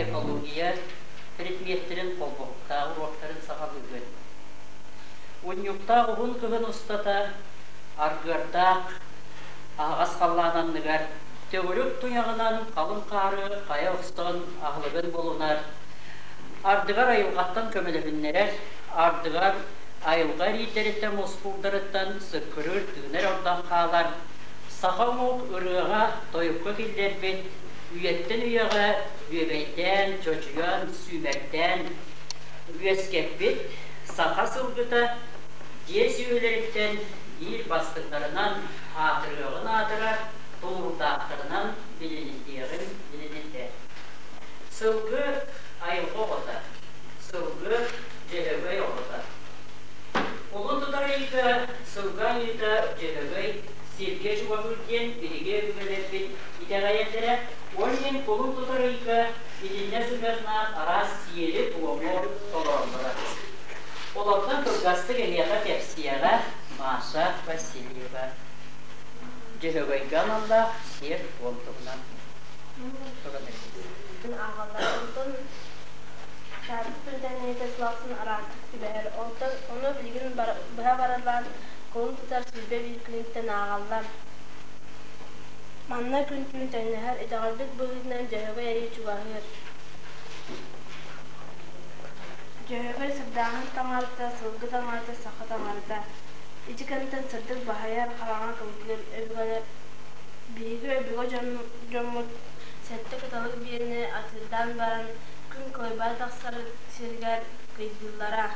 экология предметтэрин холбоһуктаах уруоктарын саҕалыыбыт. Унньуктаах уһун кыһын устата аргыардаах аһаҕас халлаан анныгар төгүрүк туйаҕынан халыҥ хаары хайа охсон аһылыгын булунар, ардыгар айылҕаттан көмөлөһүннэрэр, ардыгар айылҕа эриирдэриттэн мускуурдарыттан сыккырыыр тыына эрэ ордон хаалар, саха омук ырыаҕа, тойукка киллэрбит үйэттэн үйэҕэ бүөбэйдээн, чочуйан, сүүмэрдээн үөскэппит саха сылгыта дьиэ сүөһүлэриттэн биир бастыҥнарынан аатырыаҕын аатырар, тулуурдаахтарынан билиниллиэҕин билиниллэр. Сылгы айылҕа оҕото, сылгы дьөһөгөй оҕото. Кулун тутар ыйга сылгы айыыта дьөһөгөй сиргэ чугаһыыр диэн биһиги өбүгэлэрбит итэҕэйэллэрэ. Ол иһин кулун тутар ыйга итиннэ сыһыаннаах араас сиэри-туому толороллоро. Олортон кылгастык эһиэхэ кэпсиэҕэ Маша Васильева. Дьөһөгөйгө аналлаах сиэр-туом туһунан туран ааҕаллар. Онтон Чаачык күнтэн сылаахсын араастык түбэһэр. Онтон ону билигин быһа барыллаан кулун тутар 21 күнүттэн ааҕаллар. Манна күн-түүн тэҥнэһэр, итэҕэлбит быһыытынан Дьөһөгөй эрии чугаһыыр. Дьөһөгөй сырдааһын таҥарата, сылгы таҥарата, саха таҥарата. Ити кэмтэн сырдык баһыйар, хараҥа кылгыыр өбүгэлэр биһиги өбүгэ дьоммут сэттэ кыталык биэни атыырдаан баран күн кылайбата тахсар сиригэр кыйдыыллара.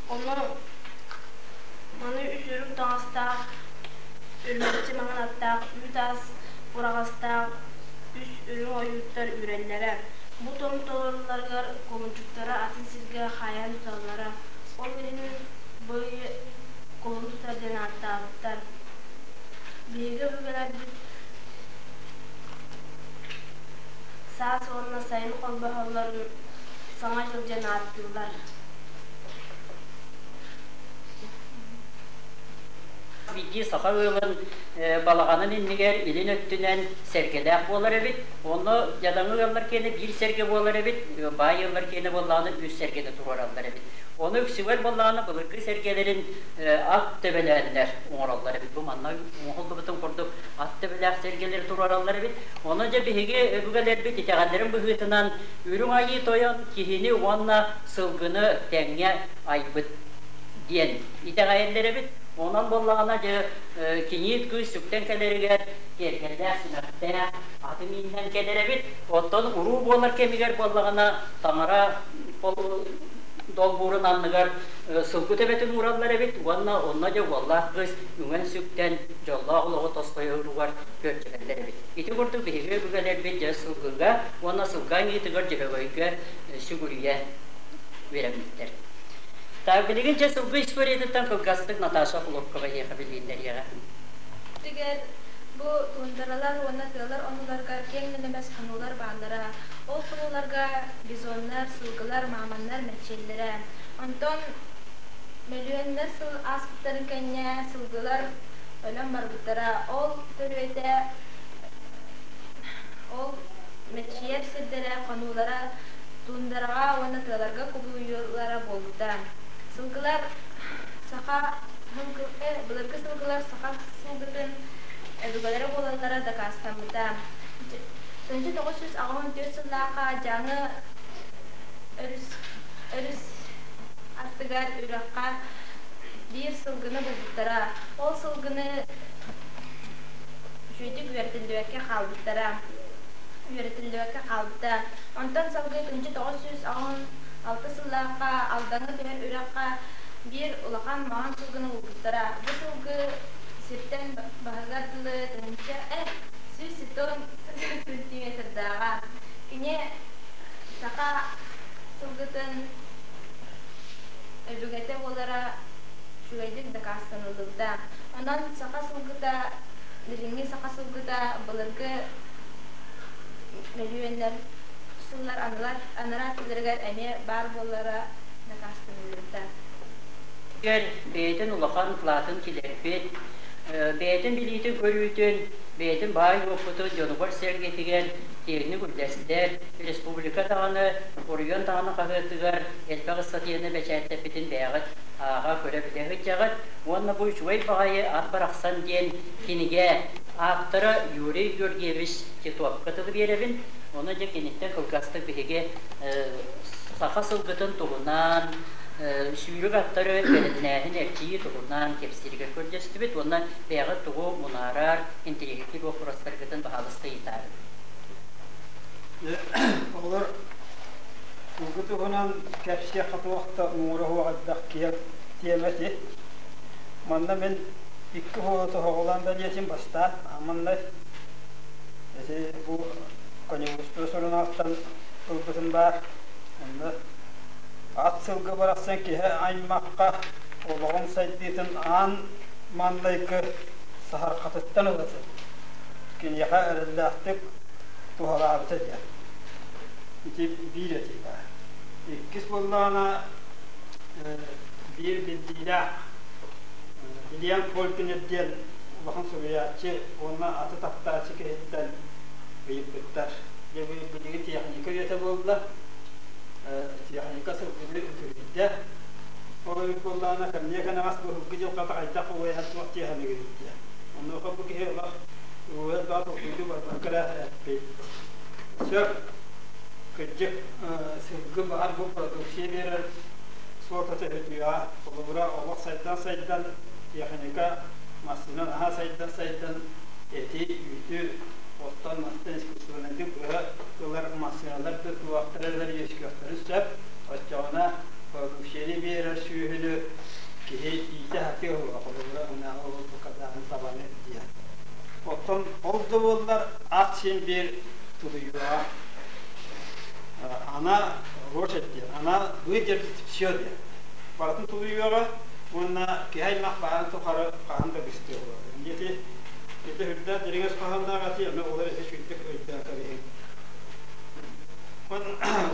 Ону маны үс үрүҥ таҥастаах, үрүмэччи маҥан аттаах, үүт-аас ураҕастаах үс үрүҥ ойууттар үүрэллэрэ. Бу тоҥ толорулларыгар кулунчуктары атын сиргэ хаайан туталлара. Ол иһин бу ыйы кулун тутар диэн ааттаабыттар. Биһиги өбүгэлэрбит саас уонна сайын холбоһоллорун Саҥа дьыл диэн ааттыыллар. Биирдии саха ыалын балаҕанын иннигэр илин өттүнэн сэргэлээх буолар эбит. Онно дьадаҥы ыаллар киэнэ биир сэргэ буолар эбит, баай ыаллар киэнэ буоллаҕына үс сэргэни туруораллар эбит. Ону үксүгэр буоллаҕына былыргы сэргэлэрин ат төбөлөөннөр оҥороллор эбит. Бу манна оҥоһуллубутун курдук ат төбөлөөх сэргэлэри туруораллар эбит. Ону дьэ биһиги өбүгэлэрбит итэҕэллэрин быһыытынан Үрүҥ Айыы Тойон киһини уонна сылгыны тэҥҥэ айбыт диэн итэҕэйэллэр эбит. Онон буоллаҕына дьэ киниит кыыс сүктэн кэлэригэр киэргэллээх симэхтээх аты мииннэн кэлэр эбит. Оттон уруу буолар кэмигэр буоллаҕына таҥара долбуурун анныгар сылгы төбөтүн уураллар эбит уонна онно дьэ уоллаах кыыс үҥэн-сүктэн дьоллоох олоҕу тосхойоругар көрдөһөллөр эбит. Ити курдук биһиги өбүгэлэрбит дьэ сылгыга уонна сылгы аньыытыгар Дьөһөгөйгө сүгүрүйэ үөрэммиттэр. Так, билигин дьэ сылгы историятыттан кылгастык Наташа Хлопкова эһиэхэ билиһиннэриэҕэ. Түгэр бу туундаралар уонна тыалар оннуларыгар киэҥ нэлэмэс хонуулар бааллара. Ол хонууларга бизоннар, сылгылар, мааманнар мэччийэллэрэ. Онтон мөлүйүөннэр сыл ааспыттарын кэннэ сылгылар өлөн барбыттара. Ол төрүөтэ ол мэччийэр сирдэрэ, хонуулара туундараҕа уонна тыаларга кубулуйуулара буолбута. Сылгылар саха былыргы сылгылар саха сылгытын өбүгэлэрэ буолаллара дакаастаммыта. 1984 сыллаахха Дьааҥы өрүс, өрүс аттыгар үрэххэ биир сылгыны булбуттара. Ол сылгыны үчүгэйдик үөрэтиллибэккэ хаалбыттара. Үөрэтиллибэккэ хаалбыта. Онтон салгыы 1986 сыллаахха Алдаҥҥа түһэр үрэххэ биир улахан маҥан сылгыны булбуттара. Бу сылгы сиртэн баһыгар дылы тыһыынча 170 сантиметрдааҕа. Кини саха сылгытын өбүгэтэ буолара үчүгэйдик дакаастаныллыбыта. Онон саха сылгыта, билиҥҥи саха сылгыта былыргы мөлүйүөннэр сыллар анараа өттүлэригэр эмиэ баар буолара дакаастаныллыбыта. Бэйэтин улахан кылаатын киллэрбит. Бэйэтин билиитин-көрүүтүн, бэйэтин баай уопутун дьонугар-сэргэтигэр киэҥник үллэстэр, республика даҕаны, оройуон даҕаны хаһыатыгар элбэх ыстатыйаны бэчээттэппитин бэйэҕит ааҕа көрө-билэ сылдьаҕыт. Уонна бу үчүгэй баҕайы Ат барахсан диэн кинигэ ааптара Юрий Георгиевич Титовка тылы биэрэбин. Ону дьэ киниттэн кылгастык биһиги саха сылгытын туһунан, сүүрүк аттары бэлэмнээһин, эрчийии туһунан кэпсииригэр көрдөстүбүт уонна бэйэҕит тугу мунаарар, интэриэһиргиир боппуруостаргытын баһаалыста ыйытаарыҥ. Оҕолор сылгы туһунан кэпсиэххэ туох да муҥура суох элбэх киэҥ тиэмэ ити. Манна мин икки уолу тоһоҕолоон бэлиэтим бастаан манна ити бу коневодство сурунаалтан ылбытым баар. Онно ат сылгы барахсан киһи аймахха олоҕун сайдыытын аан маҥнайгы саһархатыттан ылатын киниэхэ эрэллээхтик туһалаабыта диэн. Ити биир этии баар. Иккис буоллаҕына биир биллиилээх Ильян Фолькинер диэн улахан суруйааччы уонна аты таптааччы киһиттэн ыйыппыттар. Дьэ билигин техника үйэтэ буолла. Техника сылгыны үтүрүйдэ. Ол эбит буоллаҕына кэмниэ кэнэҕэс быһылгы дьылҕата хайдах буолуой туох тиэхэнигирий диэн. Онуоха бу киһи олох уһуйар баа толкуйду барбакка эрэ эппит. Сөп, кырдьык сылгы баар бу продукция биэрэр суолтата үтүөҕэ. Холобура, олох сайдан-сайдан, техника массыына наһаа сайдан-сайдан эти, үүтү, оттон мастан искусственнайдык быһа ылар массыыналар да туохтара эрэ үөскүөхтэрин сөп. Оччоҕуна продукцияны биэрэр сүөһүнү киһи иитэ сатыа буолуо, холобура, ынааҕы олорбут казаҕын табаны диэн. Оттон ол да буоллар ат син биир тулуйуоҕа. Она лошадь диэн, она выдержит все диэн. Барытын тулуйуоҕа уонна киһи аймах баарын тухары хаһан да быстыа буолар. Ити ити үрдээх дириҥ өс хоһоонноох ати, аны олор ити сүүрдүк өйдөөн кэбиһиҥ.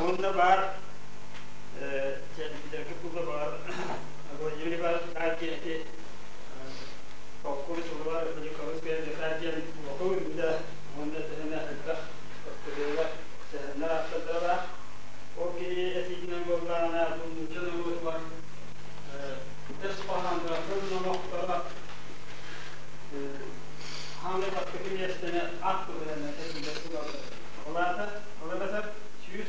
Уонна баар чэлбитэргэ тула баар Владимир Иванович диэн ити толкуй сылыбар Николай диэн улахан үлэ уонна тэһэнэ элбэх остуоруйалар сэһэннэр ааптардаралаах. Ол киһи этиитинэн буоллаҕына, бу нуучча норуотугар өс хоһоонноро, тыл номохторо хаамай бастакы миэстэни ат туһунан этиилэр ылаллар. Ол аата, ол эбэтэр 180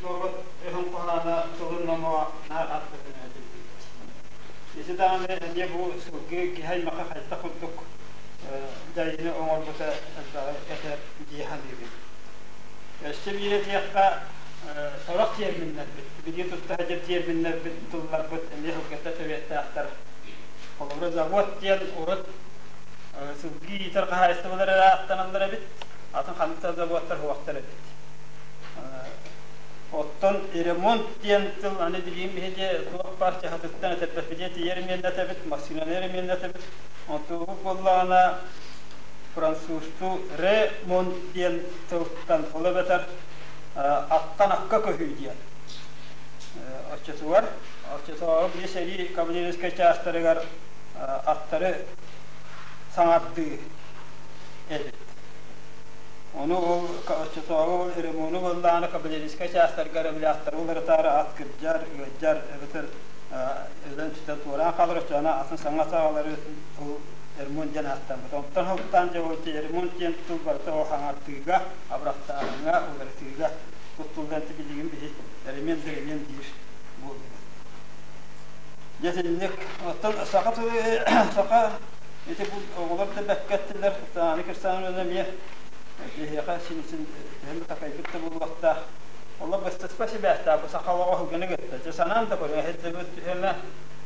норуот өһүн хоһооно тылын номоҕо наар ат туһунан этиллибит. Ити даҕаны эмиэ бу сылгы киһи аймахха хайдах курдук дьайыыны оҥорбута элбэҕи этэр дии саныыбын. Өссө биир этиэххэ, сорох тиэрминнэрбит, билии тутта сылдьар тиэрминнэрбит, тылларбыт эмиэ сылгыта төрүөттээхтэр. Холобура, завод диэн урут сылгы иитэр хаһаайыстыбалар эрэ ааттаналлар эбит, атын ханнык да заводтар суохтар эбит. Оттон ремонт диэн тыл аны билигин биһиги туох баар чаһытыттан этэрбэппитигэр тиийэ ремиэннэтэбит, массыынаны ремиэннэтэбит. Онтубут буоллаҕына французтуу ремонт диэн тылтан, ол эбэтэр аттан акка көһүү диэн. Оччотугар, оччотооҕу били сэрии кавалерийскай чаастарыгар аттары саҥардыы эбит. Ону ол оччотооҕу ремону буоллаҕына кавалерийскай чаастарга эрэ уларытаары ат кырдьар, ыалдьар эбэтэр өлөн сүтэн туораан хаалар оччоҕуна атын саҥа саҕалары ол ремонт диэн ааттаммыт. Онтон сылтаан дьэ ол ремонт диэн тыл барыта ол хаҥардыыга, абырахтааһыҥҥа, уларытыыга туттуллан билигин биһи ремонт ремонт диир буоллубут. Дьэ итинник. Оттон саха тылы саха ити бу оҕолор да бэккэ эттилэр, Тааны Кирсановна эмиэ биһиэхэ син төһө такайбыт да буолуохтаах. Олор быстыспа сибээстээх бу саха олоҕо сылгыны кытта. Дьэ санаан да көрүҥ, эһэддибит түһэмэ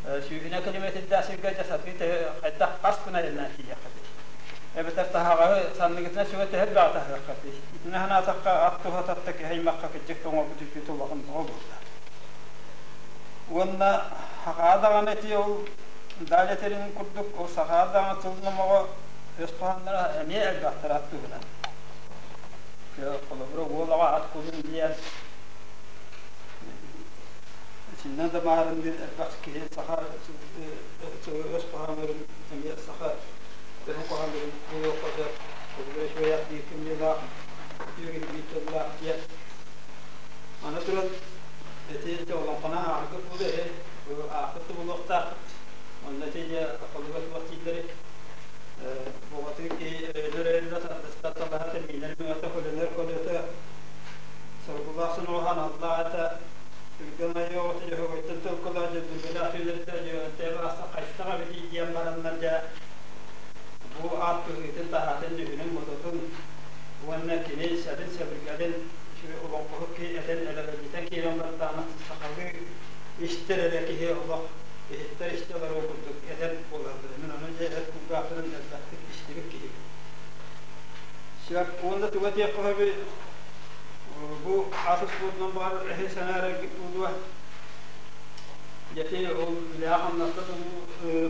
сүүһүнэ километрдаах сиргэ дьэ сатыы хайдах хас күн айаннаан тиийиэххитий? Эбэтэр таһаҕаһы санныгытынан сүгэ төһө элбэҕи таһыаххытый? Итини санаатахха ат туһататта киһи аймахха кырдьык да оҥорбут үтүөтэ улахан бөҕө буолла. Уонна сахаа даҕаны ити ол далее этэрин курдук ол сахаа даҕаны тыл номоҕо өс хоһоонноро эмиэ элбэхтэр ат туһунан. Холобура уол оҕо ат кулун диэн Манна да маарынныыр элбэх киһи саха өс хоһооннорун эмиэ саха өһүн хоһооннорун буолуохха сөп. Холобура үчүгэй ат биир кымньыылаах, үтүө киһи биир тыллаах диэн. Аны туран ити олоҥхону ааҕаргыт буолуо эһи аахпыт да буолуохтааххыт. Онно ити дьэ холуга суох дииллэри буҕатыы киһи өлөр өллө тардыстар талаһата миинэр мөҥөтө көлөнөр көлөтө соргулаах сонуоһан аллаах этэ Түргэн айыы оҕото Дьөһөгөйтөн тылкылаах дьөллүгэлээх түүлэртэ дьүөҕэттээх аахса хайдах эбитий диэн бараннар дьэ бу аат быһыытын-таһаатын дьүһүнүн-бодотун уонна кини сэбин-сэбиргэлин үчүгэй олоҥхоһут киһи этэн элэгэлдьитэн киирэн бардаҕына сахалыы истэр эрэ киһи олох иһиттэр истэ олоруох курдук этэр буолаллар. Мин ону дьэ эт кулгаахпынан элбэхтик истибит киһибин. Сөп уонна тугу этиэххэ сөбүй? Бу ас успуордунан баар эһи сэҥээрэргит буолуо. Дьэти ол үлэҕэ-хамнаска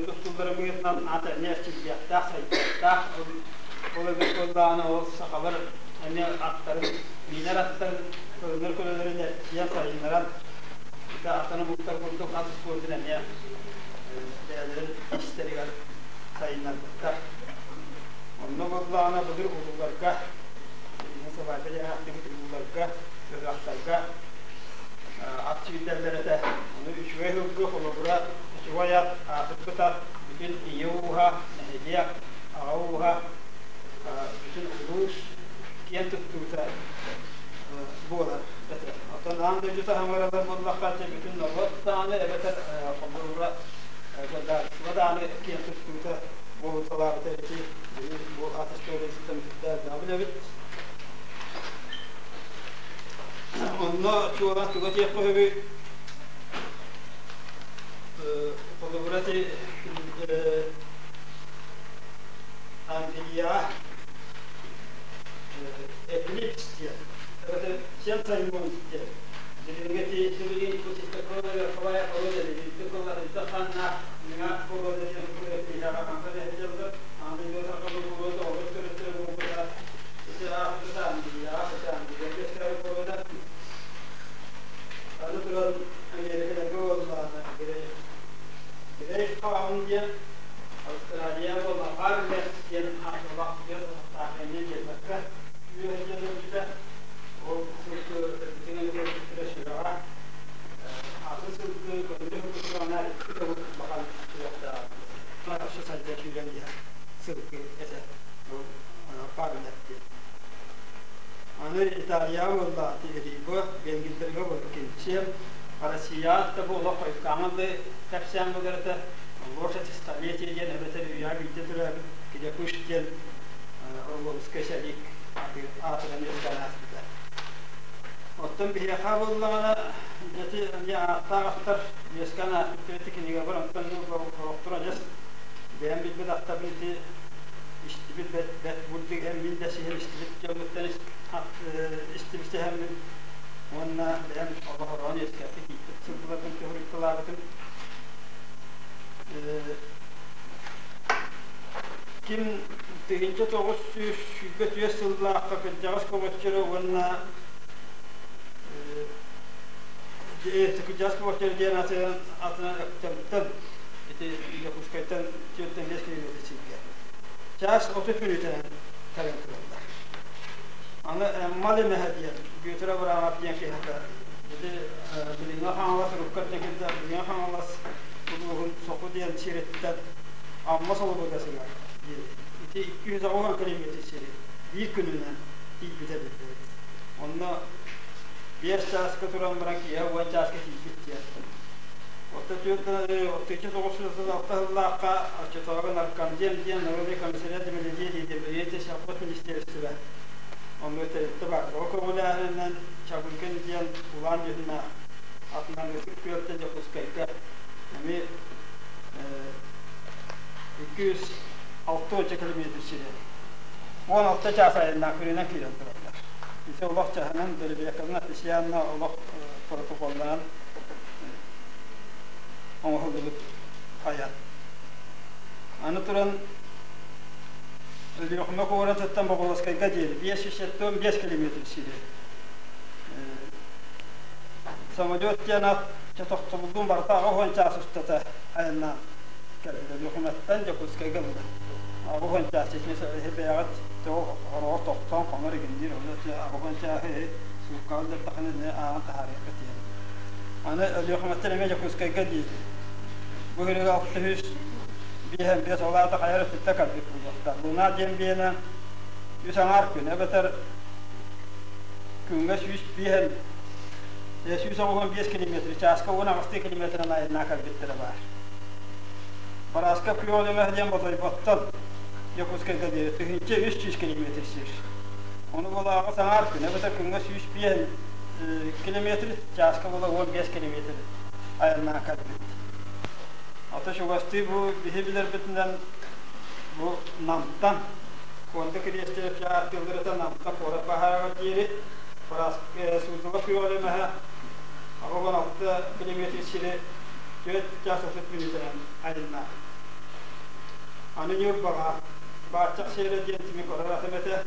туттулларын быһыытынан аата эмиэ эрчиллиэхтээх, сайдыахтаах. Ол эбит буоллаҕына ол сахалар эмиэ аттарын, миинэр аттарын, көлөнөр көлөлөрүн эрчийэн сайыннаран ити аттаны буктар курдук ат успуордун эмиэ бэйэлэрин истэригэр сайыннарбыттар. Онно буоллаҕына былыр улууларга Билигин сыбаайба диэн ааттыыбыт улууларга, ыһыахтарга ат сүүрдэллэр этэ. Ону үчүгэй сылгы холобура үчүгэй ат, аатырбыт ат бүтүн ийэ ууһа, нэһилиэк, аҕа ууһа, бүтүн улуус киэн туттуута буолар этэ. Оттон аан дойду таһымыгар буоллахха, бүтүн норуот даҕаны эбэтэр холобура государство даҕаны киэн туттуута буолуталаабыта ити бу ат историятыттан элбэҕи билэбит. Онно чуолаан тугу этиэххэ сөбүй? Холобура ити Англияҕа Эклипс диэн, эбэтэр Сен Саймон диэн билиҥҥи ити билигин верховая порода Аны туран Америкаларга буоллаҕына Грей Хаун диэн Австралия буолла Харлес диэн аатылаах диэн атахтаах диэбэккэ үөһэ диэн өлбүтэ. Ол сылгы өлбүтүн өлбүттэрэ сүрэҕэ атын сылгы көҥүлү сылгытыгар икки төгүл улахан сүрэхтээх өссө сайда киирэн иһэр сылгы этэ ол Харлет диэн. Аны Италияҕа буолла Тигрибо, Венгердэргэ буолла Кинчев, Россияҕа да бу олох хойуккааҥҥа дылы кэпсээн буолар этэ. Лошадь столетия диэн эбэтэр үйэҕэ биирдэ төрөөбүт Кирякуш диэн Орловскай сэлиик аатыран үөскээн ааспыта. Оттон биһиэхэ буоллаҕына, ити эмиэ ааттаах аттар үөскээн ааспыт ити кинигэбэр онтон олохтор адьас бэйэм билбит аттарбын ити истибит бэт бэт бурдук эн мин да сиһин истибит дьоммуттан истибит сэһэммин уонна бэйэм олох ороон үөскэппит ииппит сылгыларбын төһөрүтталаабытым. Ким 1924 сыллаахха кырдьаҕас Ковачева уонна кырдьаҕас Ковачева диэн атынан Өктөмтөн ити Якутскайтан 45 километр сиргэ чаас 30 мүнүүтэнэн кэлэн тураллар. Аны Мал эмэһэ диэн Бүөтүр Абрамов диэн киһиэхэ ити Билиҥҥи Хаҥалас урукку эрдэ Билиҥҥи Хаҥалас улууһун Соку диэн сириттэн Амма Солобудасыгар диэри ити 280 километр сири биир күнүнэн тиийбитэ биллибит. Онно 5 чааска туран баран киэһэ 10 чааска тиийбит диэн. Оттон 1936 сыллаахха оччотооҕу наркомдем диэн народный комиссариат земледелия земледелия совхоз министерствота онно тэрилтэ баар. Оҕо көҕүлээһининэн Чабылгын диэн улаан дьүһүннээх атынан Ытык Күөлтэн Дьокуускайга эмиэ 206 километр сири 16 чаас айаннаах күнүнэн киирэн тураллар. Ити олох чаһынан бэрэбиэркэлэнэн официально олох протоколланан оҥоһуллубут айан. Аны туран Өлүөхүмэ куоратыттан Боголоскайга диэри 575 километр сири самолет диэн ат. Чэ тохтобуллуун барыта 80 чаас устата айаннаан кэлбит. Өлүөхүмэттэн Дьокуускайга ылла. 80 чаас итини бэйэҕит ороҕор тохтоон хонор игинниир. Ону 80 чааһы сууккаҕа ыллардаххына эмиэ ааҕан таһаарыахха тиийэн. Аны Өлүөхүмэттэн эмиэ Дьокуускайга диир. Бу күнүгэ 605 ол аата хайа өттүттэн кэлбит буолуохтаах. Луна диэн биэнэ үс аҥаар күн эбэтэр күҥҥэ 105 185 километр, чааска 18 километрынан айаннаа кэлбиттэрэ баар. Барааска Күөх диэн Бодойботтон Дьокуускайга диэри 1300 километр сир. Ону буолааҕы саҥаар күн, эбэтэр күҥҥэ 105 километр, чааска буола 15 километр айаннаан кэлбит. Ата чугастыы бу биһи билэрбитинэн бу Намтан Куонда Кириэстээх тылларыта Намтан куорат баһаарыгар диэри Суутуга күөҕүлэмэһэ 86 километр сири 4 чаас 30 мүнүүтэнэн айаннаабыт. Аны Ньурбаҕа Бааччах сиэрэ диэн түмүк орор атым этэ.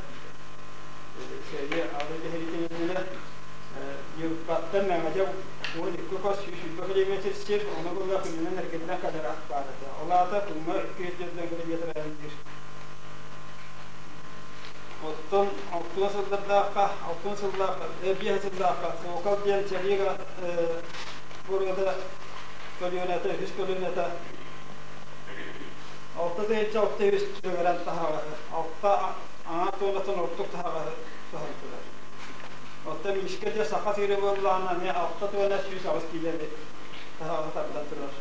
Сэрии алы дэһиритин иннинэ Ньурбаттан Мэҥэдьэ 12 кос 120 километр сир, ону булла күнүнэн эргиллэн кэлэр ат баар этэ. Ол аата күҥҥэ 240 километр айанныыр. Оттон алтыан сыллардаахха, алтын сыллаахха, биэс сыллаахха Сокол диэн сэриигэ буруота көлүөнэтэ, үһүс көлүөнэтэ 6 603 килограмм таһаҕаһы, алта аҥаар туоннаттан ордук таһаҕаһы таһан турар. Оттон Мишка диэн саха сирэ буоллаҕына эмиэ 6 тонна 108 киилэни таһаҕаһы тардан турар.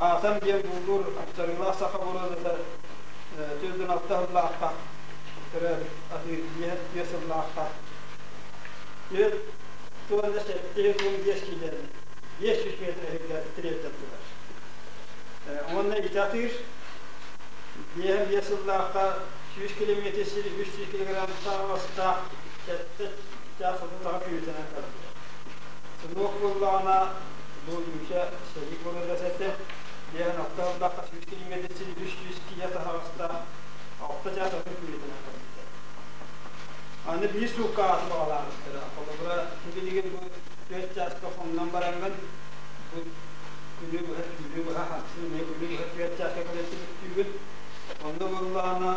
Аатам диэн буулуур сарыылаах саха буруота 46 сыллаахха төрөөбүт атыыр 5 сыллаахха 4 тонна 75 киилэни 500 метр иһигэр тириэрдэн турар. Уонна ити атыыр 55 сыллаахха 100 километр сири 300 килограмм таһаҕастаах 7 чаас 30 күүтэнэн кэлбит. Сынок буоллаҕына бу Люся сэрии буруода этэ. 56 сыллаахха 100 километр сири 300 киилэ таһаҕастаах 6 чаас 30 күүтэнэн кэлбитэ. Аны биир суукка ааты баҕалаабыттара. Холобура, билигин бу 4 чааска хоннон бараҥҥын бу күнү быһа, түүнү быһа, хапсын эмиэ күнү быһа 4 чааска кэлэн түмүктүүгүн. Онно буоллаҕына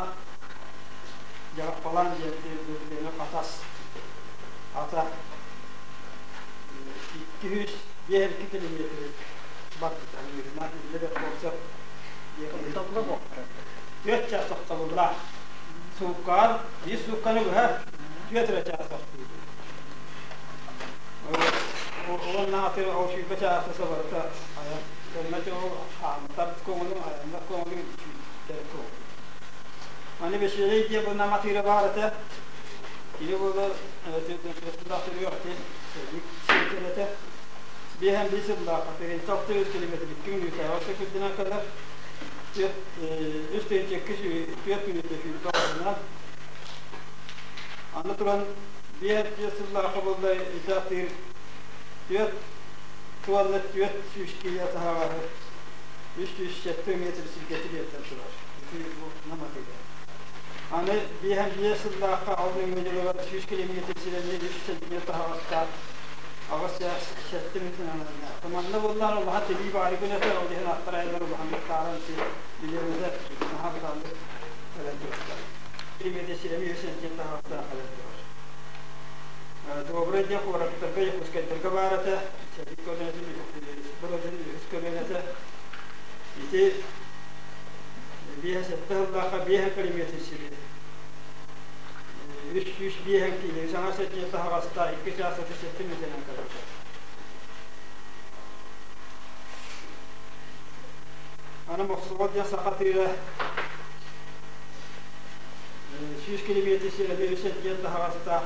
Дьараппалаан диэн билиҥҥи Хатас ата 252 километры барбыта. Ыырынан иллэ бэрт буолсар. Тохтобула буолбута. 4 чаас тохтобуллаах. Сууккаҕар биир суукканы быһа 4 эрэ чаас тохтуур. Уонна аты ол 20 чааса сабарыта айан. Кэлмэти ол хаамтар көҥүлүн, айаннар көҥүлүн үчүгэй көҥүл. Аны бэсиэлэй диэн бу наматыыра баар этэ. Кини буолар сыллаах төрүөх ити сиэтэр этэ. Биэһэн биир сыллаах 6 километр 2 мүнүүтэ аҕыс секундунан кэлэр. 3 тыһыынча 204 мүнүүтэ 20 алтынан. Аны туран 5 сыллаахха буолла ити атыыр 4 тонна 400 киилэ таһаҕаһы 307 метр сиргэ тириэрдэн турар. Ити бу наматыыра. Аны 55 сыллаахха ол нөҥүө 100 километр сирэни 3 сантиметр таһаҕастаах 8 чаас 7 мүнүүтэнэн айаннаах. Манна буоллаан улахан тибии баары күнэтэ, ол иһин аттар айаннар улаханнык тааран билиэмэтэ наһаа бытааннык кэлэн турар. Километр сирэни 3 сантиметр таһаҕастаах кэлэн турар. Добрый диэн куораттарга, Якутскайдарга баар этэ. Сэрии көлүөнэтин, быродун үһүс көлүөнэтэ. Ити 57 сыллаахха 5 километр сири 305 киилэ саҥа сэтиэ таһаҕастаах 2 чаас 37 мүнүүтэнэн кэлбитэ. Аны Мохсоҕол диэн саха тыыра 100 километр сирэни үс эргиэн таһаҕастаах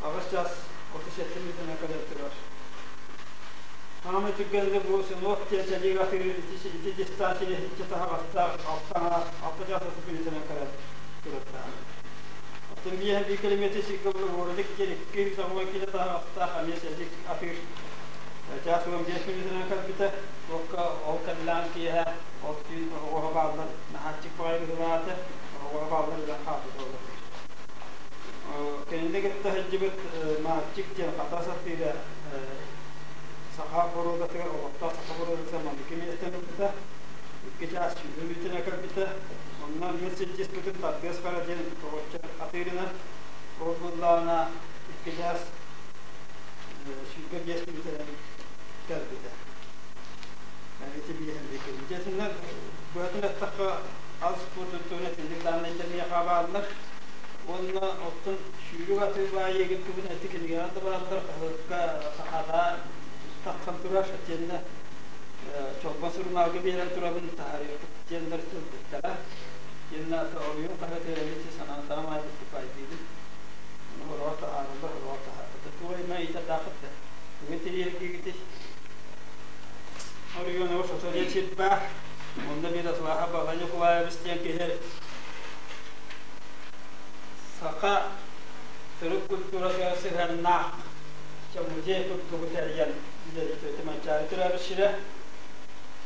8 чаас 37 мүнүүтэнэн кэлэн турар. Саамай түргэнник бу Сынок диэн сэлиик атыыр ити дистанция иччи таһаҕастаах 6 чаас 30 мүнүүтэнэн кэлэн турардаах. Оттон 5 километр сиргэ Городик диэн 280 кило таһаҕастаах эмиэ сэлиик атыыр чаас 15 мүнүүтэнэн кэлбитэ. Туохха ол кэллээн киэһэ ол түүн оҕоҕо бааллар наһааччык баҕайы быһыылаата, оҕоҕо бааллар ылан хаалбыт олор. Кинини кытта сылдьыбыт Мааччык диэн хата сатыыра. Саха боруодатыгар олохтоох саха боруодата маннык миэстэни ылбыта. 2 чаас 20 мүнүүтэнэ кэлбитэ. Онно мин сылдьыспытым Тардыас Хара диэн оҕоччо атыырынан. Ол буоллаҕына 2 чаас 25 мүнүүтэнэн кэлбитэ. Ити биэһин диэки. Дьэ, быһатын эттэххэ, ас спордун туһунан итинник дааннайдар миэхэ бааллар. Уонна оттон сүүрүк атыы баайыгын туһунан ити кинигэҕэ да бааллар, хаһыакка сахалаа тахсан турар, итиэннэ Чолбон сурунаалга биэрэн турабын таһаарыахпыт диэннэр ылбыттара. Итиэннэ оройуон хаһыат эрэммит санаатаҕым аайы выступайдыыбын. Ону хороҕор таһаараллар, хороҕор таһаарбата. Туох эмэ ыйытардааххыт да? Тугу интэриэһиргиигитий? Оройуонугар сото диэн сир баар. Онно биир Аслаха Баҕа Ньукулаевич диэн киһи саха төрүт культуратыгар сыһыаннаах музей курдугу тэрийэн үлэлиир Манчаары төрөөбүт сирэ.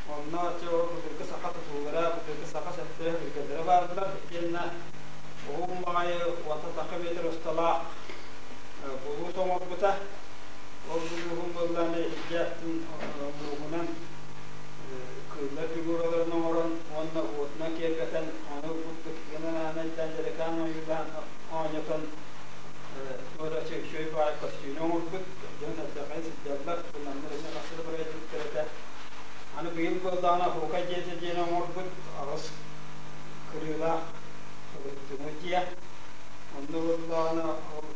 Онно былыргы саха тутуулара, былыргы саха сэптэрэ, өбүгэлэрэ бааллар. Итиэннэ уһун баҕайы уонтан тахса метр усталаах булуус оҥорбута. Ол булууһун буоллаҕына иһирдьээхтин мууһунан кыыллар фигураларын оҥорон уонна уотунан киэргэтэн, ону курдук гынан аанайдаан дьэрэкээн ойуулаан оонньотон туора үчүгэй баҕайы көстүүнү оҥорбут. Дьон сэргэххэ сылдьаллар, тунаннар эмиэ хас да бырайдыктар этэ. Аны быйыл буоллаҕына оһуокай дьиэтэ диэн оҥорбут аҕыс кырыылаах сылыттыҥы дьиэ. Онно буоллаҕына ол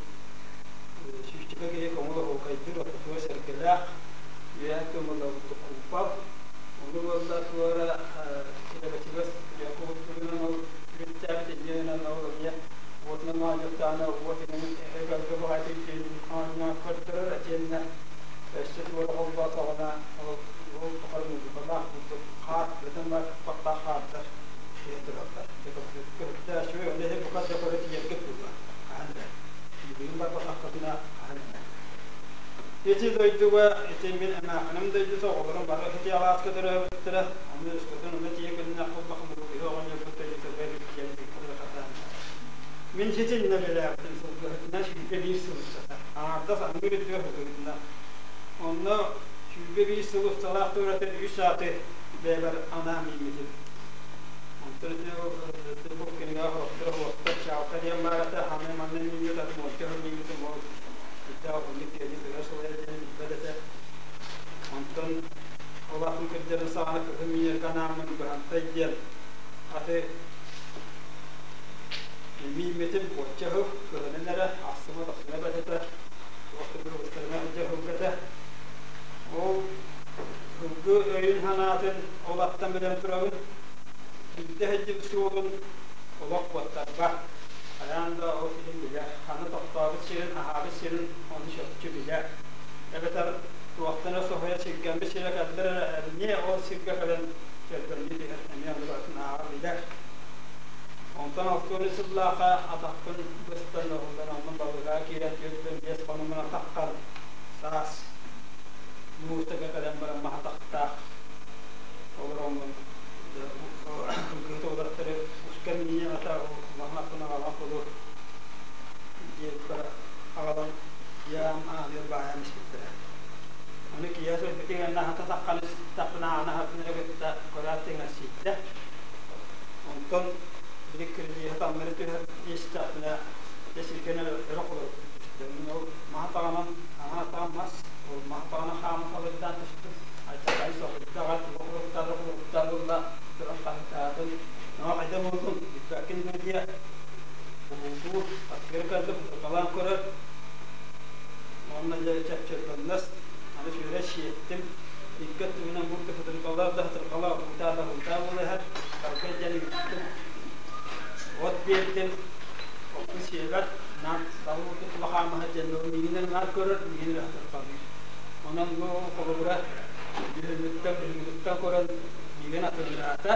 сүүсчэкэ киһи көҥүл оһуокайдыыр, ортотугар сэргэлээх, үөһээ тумуллабыт куупал. Ону буолла туора килэбэчигэс култуурунан ол үөттээбит инньэ гынан ол эмиэ уотунан оонньуохтаҕына уот иҥэн эгэлгэ баҕайытык оонньоон көрдөрөр итиэннэ өссө туора холбоотоҕуна ол ол тухары музыкалаах курдук хаар бөтөн баар кыппахтаах хаардар түһэн тураллар. Көһүтэ үчүгэй онно иһин бука да көрө тиийэргит буолуо хаһан эрэ. Билигин барбатаххытына хаһан эмэ. Ити дойдуга ити мин эмээххиним дойдута оҕолорум бары ити алааска төрөөбүттэрэ. Ону өскөтүн онно тиийэ кэлиннэх буоллахпына бу киһи оҕонньорбут дойдута эбит диэн ыйыталаһа сатаан. Мин ситиннэ үлэлээбитим сылгыһытынан 21 сыл устата. Аҥаардас аныгы үрдүгэр сылгыһытынан. Онно 21 сыл усталаах туоратын үс ааты бэйэбэр анаан мииммитим. Онтон ити бу кинигэҕэ сорохтор уостар чаалка диэн баар этэ, ханна манна мииммит, атын уонча сыл мииммитим ол сүрдээх уһуннук киэҥник көһө сылайар диэн билбэт этэ. Онтон ол атын кырдьарын саҕана кыһын миинэргэ анааммын Быһантай диэн аты мииммитим уонча сыл кыһынын эрэ ахсыма тохсуна бэрт этэ, туох да бырыбыстарына сылдьар сылгы этэ. Ол сылгы өйүн-санаатын ол аттан билэн турабын. Биирдэ сылдьыбыт суолун олох куоттарбат. Хайаан да ол сирин билэр. Ханна тохтообут сирин, аһаабыт сирин ону чопчу билэр. Эбэтэр туохтан эрэ соһуйа сиргэммит сирэ кэллэр эрэ эмиэ ол сиргэ кэлэн чөрбөҥнүү түһэр, эмиэ ону барытын ааҕа билэр. Онтон 60 сыллаахха атахпын быстан оһуллан онно балыыһаҕа киирэн 45 хонуммун атаххар саас муустага кэлэн баран маһ атахтаах олороҥҥун кыһыт уолаттары ускан миинэн ата улахан аппын аҕалан кулу диэбиппэр аҕалан дьиэм ааныгар баайан испиттэрэ. Ону киһи сылбытыгар наһата таххан истэхпинэ аана хатын эрэ кытта көрөөт тэҥэссийдэ. Онтон били кирилиэһэ таҥнары түһэр истэхпинэ дьэ сиргэн өрө холорук түстэ. Ол маһа таҕанан аҥаа таҕан мас, ол маһа таҕанан хааман халырдаан түстүм. Айчакай соһуйдаҕа, туга холоруктаата холоруктаан булла, туран хаһыытаатын. Ноо хайда буоллуҥ, билбэккин дуо диэ. Уһуутуур, аттыгар кэллим, ытырҕалаан көрөр. Уонна дьэ чэпчэрбэннэс, аны сүөрэ сиэттим. Икки өттүбүнэн бурдук ытырҕалаах да ытырҕалаах, уһуутаа да уһуутаа буола иһэр. Тарга дьэн ыыттым. От биэрдим, оппун сиэбэр, наар салы курдук улахаамаһа диэн миигинэн наар көрөр, миигин эрэ ытырҕалыыр. Онон бу холобура дьүһүнүттэн, быһыытыттан көрөн миигин атыҥыраата,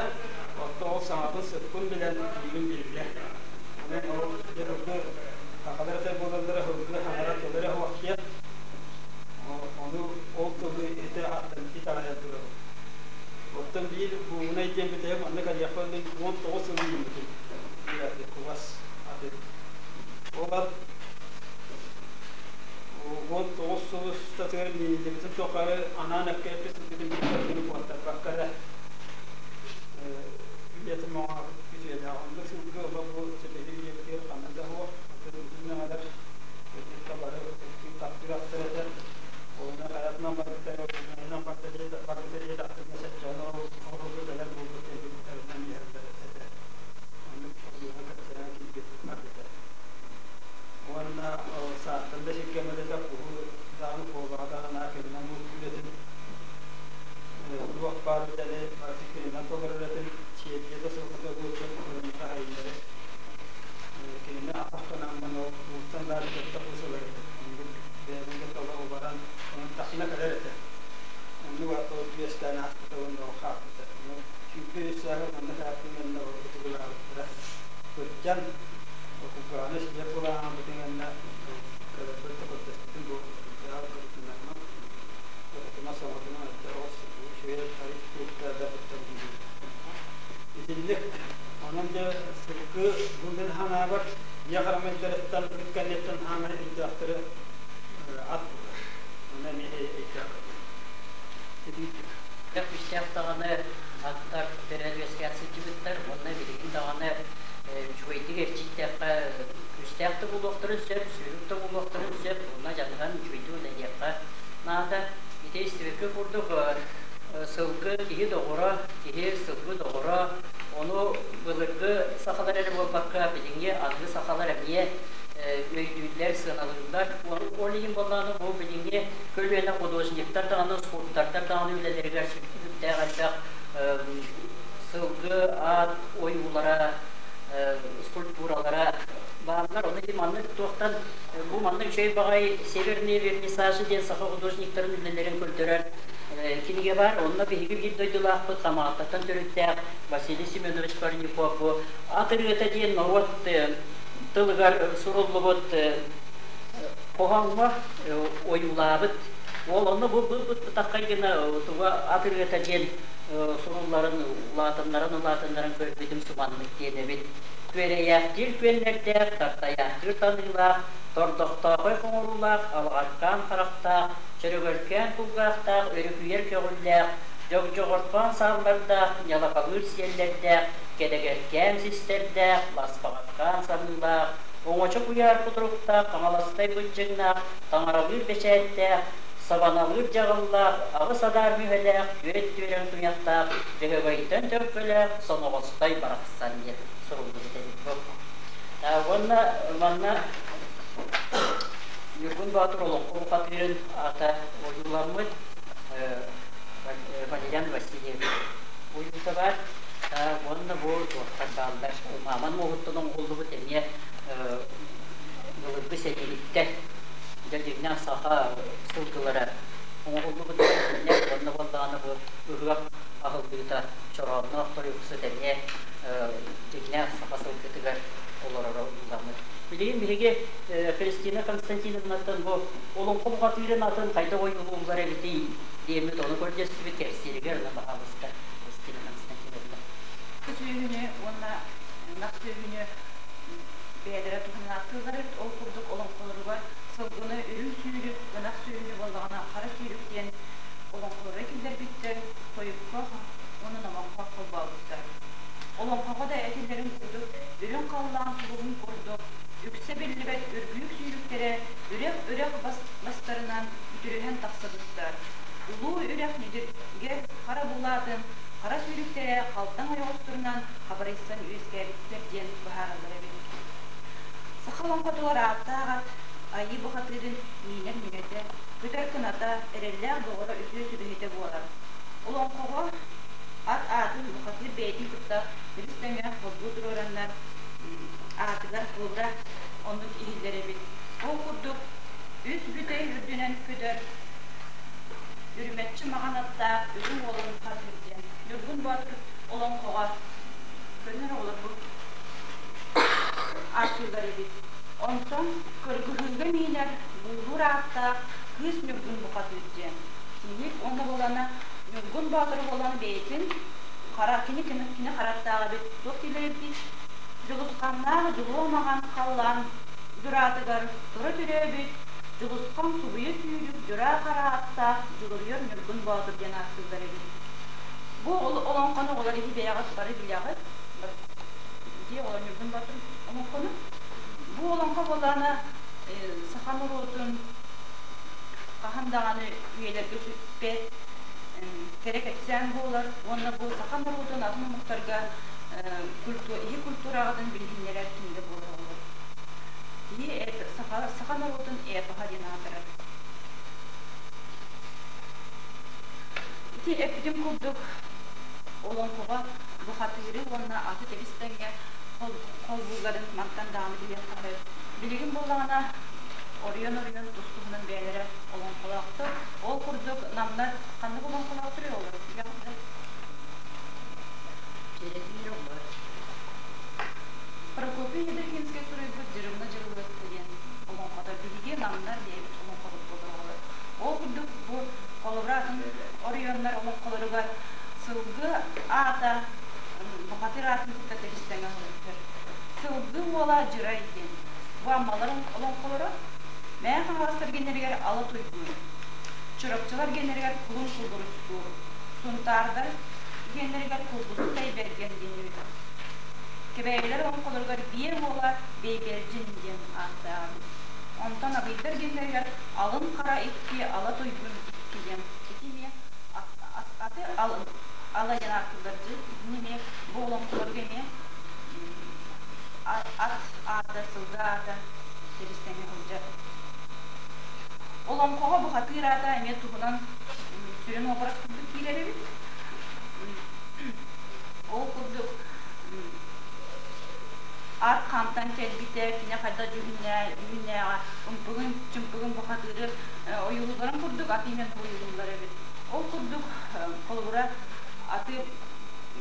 оттон ол саҥатын сыппын билэн миигин биллэ. Онон ол дьэ ылгы сахалар этэр буолаллара ылгы хаҥара тылы эрэ суох диэн, ону ол тылы ити аттан итэҕэйэн турабын. Оттон биир Буунай диэн бүтэһик манна кэлиэхпэр 19 сыл үүммүтүм. Биир кугас аты. Ол ат 19 сыл устатыгар мииниллибитин тухары анаан эккирэппит сылгытын биир куоттарбакка эрэ үлэтин оҥоробут үтүөлээх. Оннук сылгы олох бу сэтиһи үйэбитигэр ханна да суох. Оттон бүтүн мэҥэлэр кырдьыкка бары ытыктыыр таптыыр аттар этэ. Уонна хайатынан барбыта, ойуунан барда диэтэхпинэ сэччээн оҕолорго кэлэр буолбут диэн иһэллэр этэ. Оннук ойууна кэпсээн киирбит барбыта. Уонна сааттан да сиргэммэт этэ, куһу даҕаны куобаҕа даҕаны акинынан бултуур этим. Туох баар үлэни барытын кининэн толорор этим. Сиэрдийэ да сылгыта буолтун хаһайыннары кинини атахтанаммын ол ууттан даары кытта ылар этим. Оннук бэйэбин тола убаран, онон тахсына кэлэр этэ. Оннук ол үөскээн ааспыта уонна ол хаалбыта. 23 сааһы манна каартын ол ытыгылаабыттара. Кырдьан, кулгааны сиэп булааҥҥытын гэннэ кэлэрбэр да көрдөспүтүм бу кырдьаҕас көрүтүннэрмэ ытытыма саҥатынан өттө оҕус үчүгэй арыт кууртаада быттан диибин. Итинник онон дьэ сылгы бу мин санаабар дьиэ харамайдарыттан ыт кэнниттэн хаамай өйдөөхтөрө ат буолар. Онно эмиэ өйдөөх Итинник. Күүстээх даҕаны аттар төрөөн үөскээн сылдьыбыттар уонна билигин даҕаны үчүгэйдик эрчийдэххэ күүстээх да буолуохтарын сөп, сүүрүк да буолуохтарын сөп, уонна дьаныһан үчүгэйдик үлэлиэххэ наада. Ити истибиккэ курдук сылгы киһи доҕоро, киһи сылгы доҕоро, ону былыргы сахалар эрэ буолбакка, билиҥҥи аныгы сахалар эмиэ өйдүүллэр, сыаналыыллар. Ол иһин буоллаҕына бу билиҥҥи көлүөнэ художниктар даҕаны, скульптордар даҕаны үлэлэригэр сүрдээх элбэх сылгы, ат ойуулара, скульптуралара бааллар. Ону ити маннык туохтан бу маннык үчүгэй баҕайы «Северные вернисажи» диэн саха художниктарын үлэлэрин көрдөрөр кинигэ баар. Онно биһиги биир дойдулаахпыт Хамаҕаттаттан төрүттээх Василий Семенович Парников бу ат ырыата диэн норуот тылыгар суруллубут хоһооҥҥо ойуулаабыт. Ол онно бу бытаххай гына туга ат ырыата диэн сурулларын улаатыннаран-улаатыннаран көрбүтүм суманнык диэн эбит. Күөрэйээхтиир күөннэрдээх, тартайаахтыыр таныылаах, тордохтоохой хоҥоруулаах, алҕаркаан харахтаах, чөрөгөркөөн кулгаахтаах, өрүкүйэр көҕүллээх, дьогдьоҕоркоон сааллардаах, ньалахалыыр сиэллэрдээх, кэдэгэркээн систэрдээх, ласпаҕаркаан самыылаах, оҥочо куйаар кутуруктаах, хаҥаластай быччыҥнаах, таҥаралыыр бэчээттээх, сабаналыыр дьаҕыллаах, аҕыс адаар мүһэлээх, түөрт түөрэҥ туйахтаах, дьөһөгөйтөн төлкөлөөх, соноҕостой барахсан диэн суруллубут эбит бу. Уонна манна Ньургун Боотур олоҥхо бухатыырын аата ойууламмыт Валерьян Васильевич ойуута баар. Уонна бу туохтар бааллар. Мааман муоһуттан оҥоһуллубут эмиэ былыргы сэрииһиттэр дьэ дьиҥнээх саха сылгылара оҥоһуллубуттар. Уонна буоллаҕына бу ыһыах аһыллыыта чороонноох тойуксут эмиэ дьиҥнээх саха сылгытыгар олороро ылламмыт. Билигин биһиги Христина Константиновнаттан бу олоҥхо бухатыырын атын хайдах ойуулууллар эбитий диэммит ону көрдөстүбүт кэпсииригэр онон баһаалыста Христина Константиновна. Сүөһүнү уонна ынах сүөһүнү бэйэлэрэ туһанаахтыыллар эбит. Ол курдук олоҥхолоругар сылгыны үрүҥ сүүрүк, ынах сүөһүнү буоллаҕына хара сүүрүк диэн олоҥхолоро киллэрбиттэр, тойукка уонна номоххо холбообуттар. Олоҥхоҕо да этиллэрин курдук, үрүҥ халлаан сулуһун курдук, үксэ биллибэт үргүүк сүүрүктэрэ үрэх-үрэх бастарынан үтүрүһэн тахсыбыттар. Улуу үрэх нүдүргэ хара булаатын хара сүүрүктэрэ халтаҥ ойоҕосторунан хабарыйсан үөскээбиттэр диэн быһаараллар эбит. Саха олоҥхотугар ааттаах ат айыы бухатыырын миинэр миҥэтэ, көтөр кыната, эрэллээх доҕоро үтүө сүбэһитэ буолар. Олоҥхоҕо ат аатын бухатыыр бэйэтин кытта тэбис-тэҥэ холбуу туруораннар аатыгар холобура оннук иһиллэр эбит. Ол курдук үс бүтэй үрдүнэн көтөр үрүмэччи маҕан аттаах үрүҥ уолун бухатыыр диэн Ньургун Боотур олоҥхоҕо көнөр оҕолорбут ааттыыллар эбит. Онтон кыргыһыыга миинэр буулуур ааттаах Кыыс Ньургун бухатыыр диэн. Киник уонна буолана Ньургун Боотур буолан бэйэтин хара кини кини хараттаах эбит. Туох дииллэр эбитий? Дьулусханнаах дьулуо маҕан халлаан дьураатыгар тура төрөөбүт. Дьулусхан субуйа сүүрүк, дьураа хара аттаах Дьулуруйар Ньургун Боотур диэн ааттыыллар эбит. Бу олоҥхону оҕолор иһи бэйэҕит бары билэҕит. Дии оҕолор Ньургун Боотур олоҥхону. Бу олоҥхо буоллаҕына саха норуотун хаһан даҕаны үйэлэргэ сүппэт кэрэ кэпсээн буолар уонна бу саха норуотун атын омуктарга иһи культураҕытын билиһиннэрэр кинигэ буолар оҕолор. Киһи саха норуотун эпоһа диэн аатырар. Ити эппитим курдук олоҥхоҕо бухатыыры уонна аты тэбис тэҥҥэ холбуулларын мантан даҕаны билиэххэ сөп. Билигин буоллаҕына оройуон-оройуон тус-туһунан бэйэлэрэ олоҥхолоохтор. Ол курдук намнар ханнык олоҥхолоохторуй олор? Билэҕит да? Прокопий Едокинскай суруйбут Дьырыбына Дьырылыатта диэн олоҥхото биһиги намнар бэйэбит олоҥхобут буолар. Ол курдук бу холобура атын оройуоннар олоҥхолоругар сылгы аата бухатыыр аатын кытта тэбис-тэҥэ сылдьар. Сылгы уола Дьырай диэн. Бу Аммалар олоҥхолоро Мэҥэ Хаҥаластар геннэригэр Ала Туйгун, Чурапчылар геннэригэр Кулун Куллурустуур, Сунтаардар геннэригэр Кулбусу Тэйбэргэн диэн үһү. Кэбээйилэр олоҥхолоругар Биэ уола Бэйбэлдьин диэн ааттааҕа. Онтон Абыйдар геннэригэр Алын Хара икки, Ала Туйгун икки диэн. Ити эмиэ аты алын ала диэн ааттыыллар дьэ. Итини эмиэ бу олоҥхолорго эмиэ ат аата, сылгы аата тэбис-тэҥэ сылдьар. Олоҥхоҕо бухатыыр аата эмиэ туһунан сүрүн уобарас курдук киирэр эбит. Ол курдук ат хантан кэлбитэ, кини хайдах дьүһүннээҕэ, ымпыгын, чымпыгын бухатыыры ойуулуулларын курдук аты иһэн ойуулууллар эбит. Ол курдук холобура аты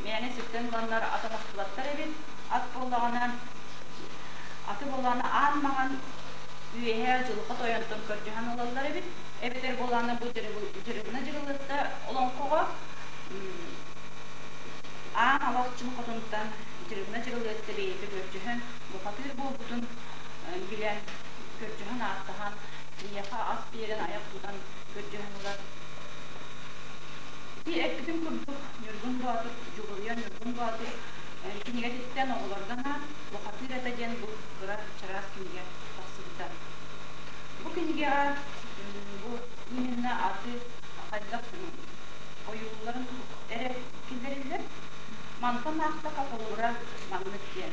мээнэ сиртэн ыланнар ат оҥостубаттар эбит. Ат буоллаҕына аты буоллаҕына аан маҥан үөһээ дьылҕа тойонтон көрдөһөн ылаллар эбит. Эбэтэр буоллаҕына бу дьырыбына дьырылытта олоҥхоҕо аан алахчын хотунтан дьырыбына дьырылыатта бэйэтэ көрдөһөн бухатыыр буолбутун билэн көрдөһөн ааттаһан киниэхэ ас биэрэн айах тутан көрдөһөн ылар. Ити эппитим курдук Ньургун Боотур Дьулуруйар Ньургун Боотур кинигэтиттэн оҕолорго анаан Бухатыыр этэ диэн бу кыра чараас кинигэ тахсыбыта. Бу кинигэҕэ бу именно аты хайдах ойуулларын эрэ киллэриллэр. Мантан аахтахха холобура маннык диэн.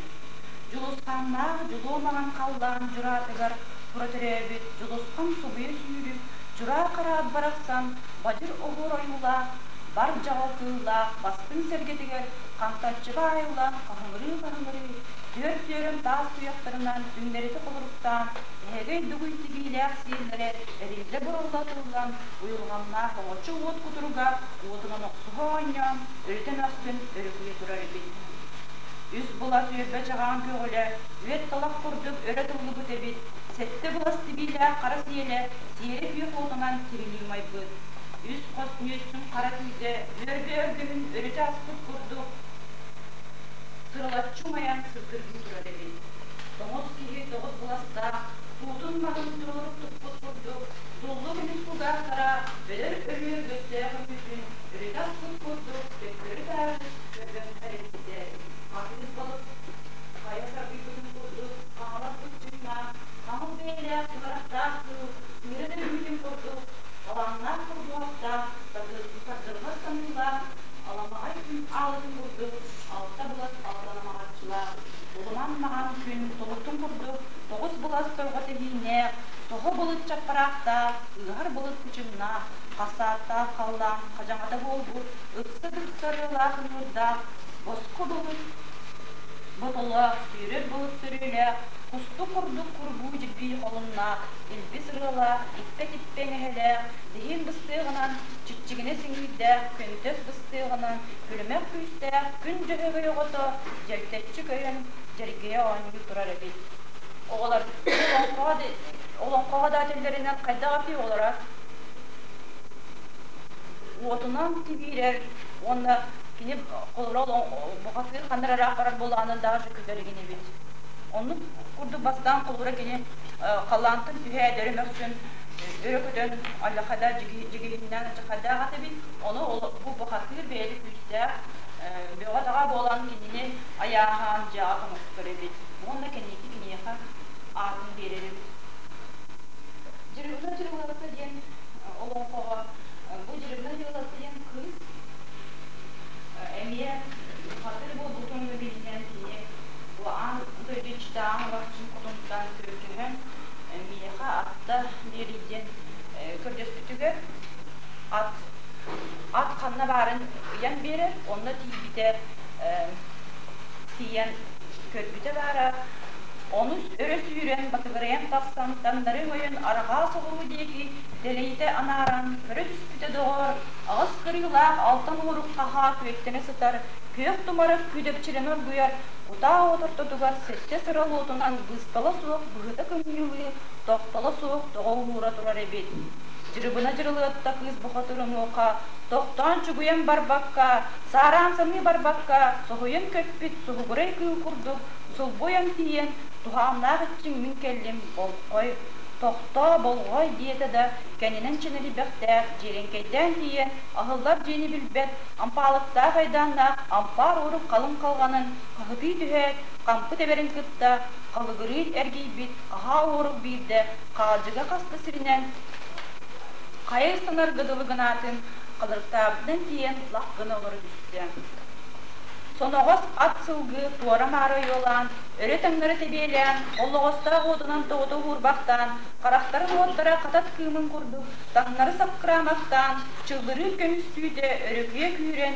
Дьулусхааннаах дьулуо маҥан халлаан дьураатыгар тура төрөөбүт Дьулусхан субуйа сүүрүк дьураа хараат барахсан бадьыр оһуор ойуулаах бар дьаҕыл кыыллаах бастыҥ сэргэтигэр хантаччыга аайыллан хаһыҥырыы-хаһыҥырыы түөрт түөрэн таас туйахтарынан түҥнэритэ холоруктаан эһэгэй дугуй тигиилээх сиэллэрэ эриллэ-бурулла тыллан уйулҕаннаах оҥочо уот кутуруга уотунан охсуһа оонньоон өрүтэ мөхсүн өрүкүйэ турар эбит. Үс былас үөрбэ чаҕаан көҕүлэ үөт талах курдук өрө тыллыбыт эбит, сэттэ былас тибиилээх хара сиэлэ сиэрэ күөх уотунан тирилии умайбыт. Үс хос нүөссүн хара күйдэ үөрбэ өргөһүн өрүтэ аспыт курдук сырылаччы умайан сырдыргыы турар эбит. Тоҥус киһи тоҕус быластаах туутун маһын туруору туппут курдук дуллу көмүс кулгаахтара өлөр өлүү өргөстөөх үҥүүтүн өрүтэ аспыт курдук төттөрү-таары көрбөхтөр эбиттэр. Атыыр балык хайа саргыйбытын курдук хаҥалас быччыҥнаах, хаҥыл бэйэлээх тыҥырахтаах кыыл тыыра төрүүтүн курдук талааннаах курдуһахтаах, сардырҕас самыылаах, аламаҕай күн аалытын курдук алта былас алтанамаҕаччылаах, улуман маҕан күн толуктун курдук тоҕус былас торҕо тэһииннээх, тоһо былыт чаппараахтаах, ыаһар былыт кычымнаах, хасааттаах халлаан хадьаҥата буолбут, ыкса тырыылаах ыҥыырдаах, босхо былыт ботолоох, сүүрэр былыт сөрүөлээх, кустук курдук курбуу дьирбии холуннаах, илбис ырыалаах, иппэ-типпэ эҥэһэлээх, диһин быстыаҕынан, чиччигинэ сиҥиирдээх, көнтөс быстыаҕынан, күлүмэх күүстээх, күн дьөһөгөй оҕото дьэлтэччи көйөн, дьэргэйэ оонньуу турар эбит. Оҕолор олоҥхоҕо да этэллэринэн хайдах эбитий оҕолоро? Уотунан тибиирэр уонна кини холобура бухатыыр ханна эрэ ыраах барар буоллаҕына даже күлэр игин эбит. Оннук курдук бастаан холобура кини халлаантан түһээ дөрө мөхсүн өрө көтөн аллахада дьигиһиннээн ачахайдаах ат эбит. Ону бу бухатыыр бэйэтэ күүстээх бөҕө-таҕа буолан кинини айааһаан дьиэҕэ тоҥустар эбит. Уонна кэнники киниэхэ аатын биэрэр эбит. Дьырыбына Дьырылыатта диэн олоҥхоҕо бу Дьырыбына Дьырылыатта диэн кыыс эмиэ бухатыыр буолбутун билинэн кини бу аан дойду иччитэ Аан хотунтан көрдөһөн миэхэ атта биэрий диэн көрдөспүтүгэр ат ат ханна баарын ыйан биэрэр, онно тиийбитэ тиийэн көрбүтэ баара ону өрө сүүрэн батыгырайан тахсан таҥнары өҥөйөн арҕаа соҕуруу диэки дэлэйитэ анааран көрө түспүтэ доҕоор аҕыс кырыылаах алтан уорук хаһаа күөттэнэ сытар күөх тумарык күүдэпчилэнэ оргуйар кутаа уот ортотугар сэттэ сырал уотунан быыстала суох быһыта кымньыылыы тохтоло суох тоҕо уһуура турар эбит. Дьырыбына дьырылыатта кыыс бухатыр онуоха тохтоон чугуйан барбакка, саараан саныы барбакка, соһуйан көппүт суһугурай кыыл курдук сулбуйан тиийэн, туһааннаах иччиҥ мин кэллим, болхой, тохтоо, болҕой диэтэ да, кэннинэн чинэрийбэхтээх, дьиэрэҥкэйдээн тиийэн, аһыллар дьиэни билбэт, ампаалыктаах айдааннаах ампаар уорук халыҥ халҕанын хаһытыы түһээт, хампы тэбэрин кытта халыгырыы эргийбит хаһаа уорук биирдэ хаалдьыга хаста сиринэн хайа ыстанарга дылы гынаатын халырыктаабытынан тиийэн лах гына олоро түстэ. Соноҕос ат сылгы туора-маары ойуолаан, өрө-таҥнары тэбиэлээн, оллоҕостоох уотунан тоҕута уһуурбахтаан, харахтарын уоттара хатат кыымын курдук таҥнары саккыраамахтаан, чыллырыыр көмүс түүтэ өрүкүйэ күүрэн,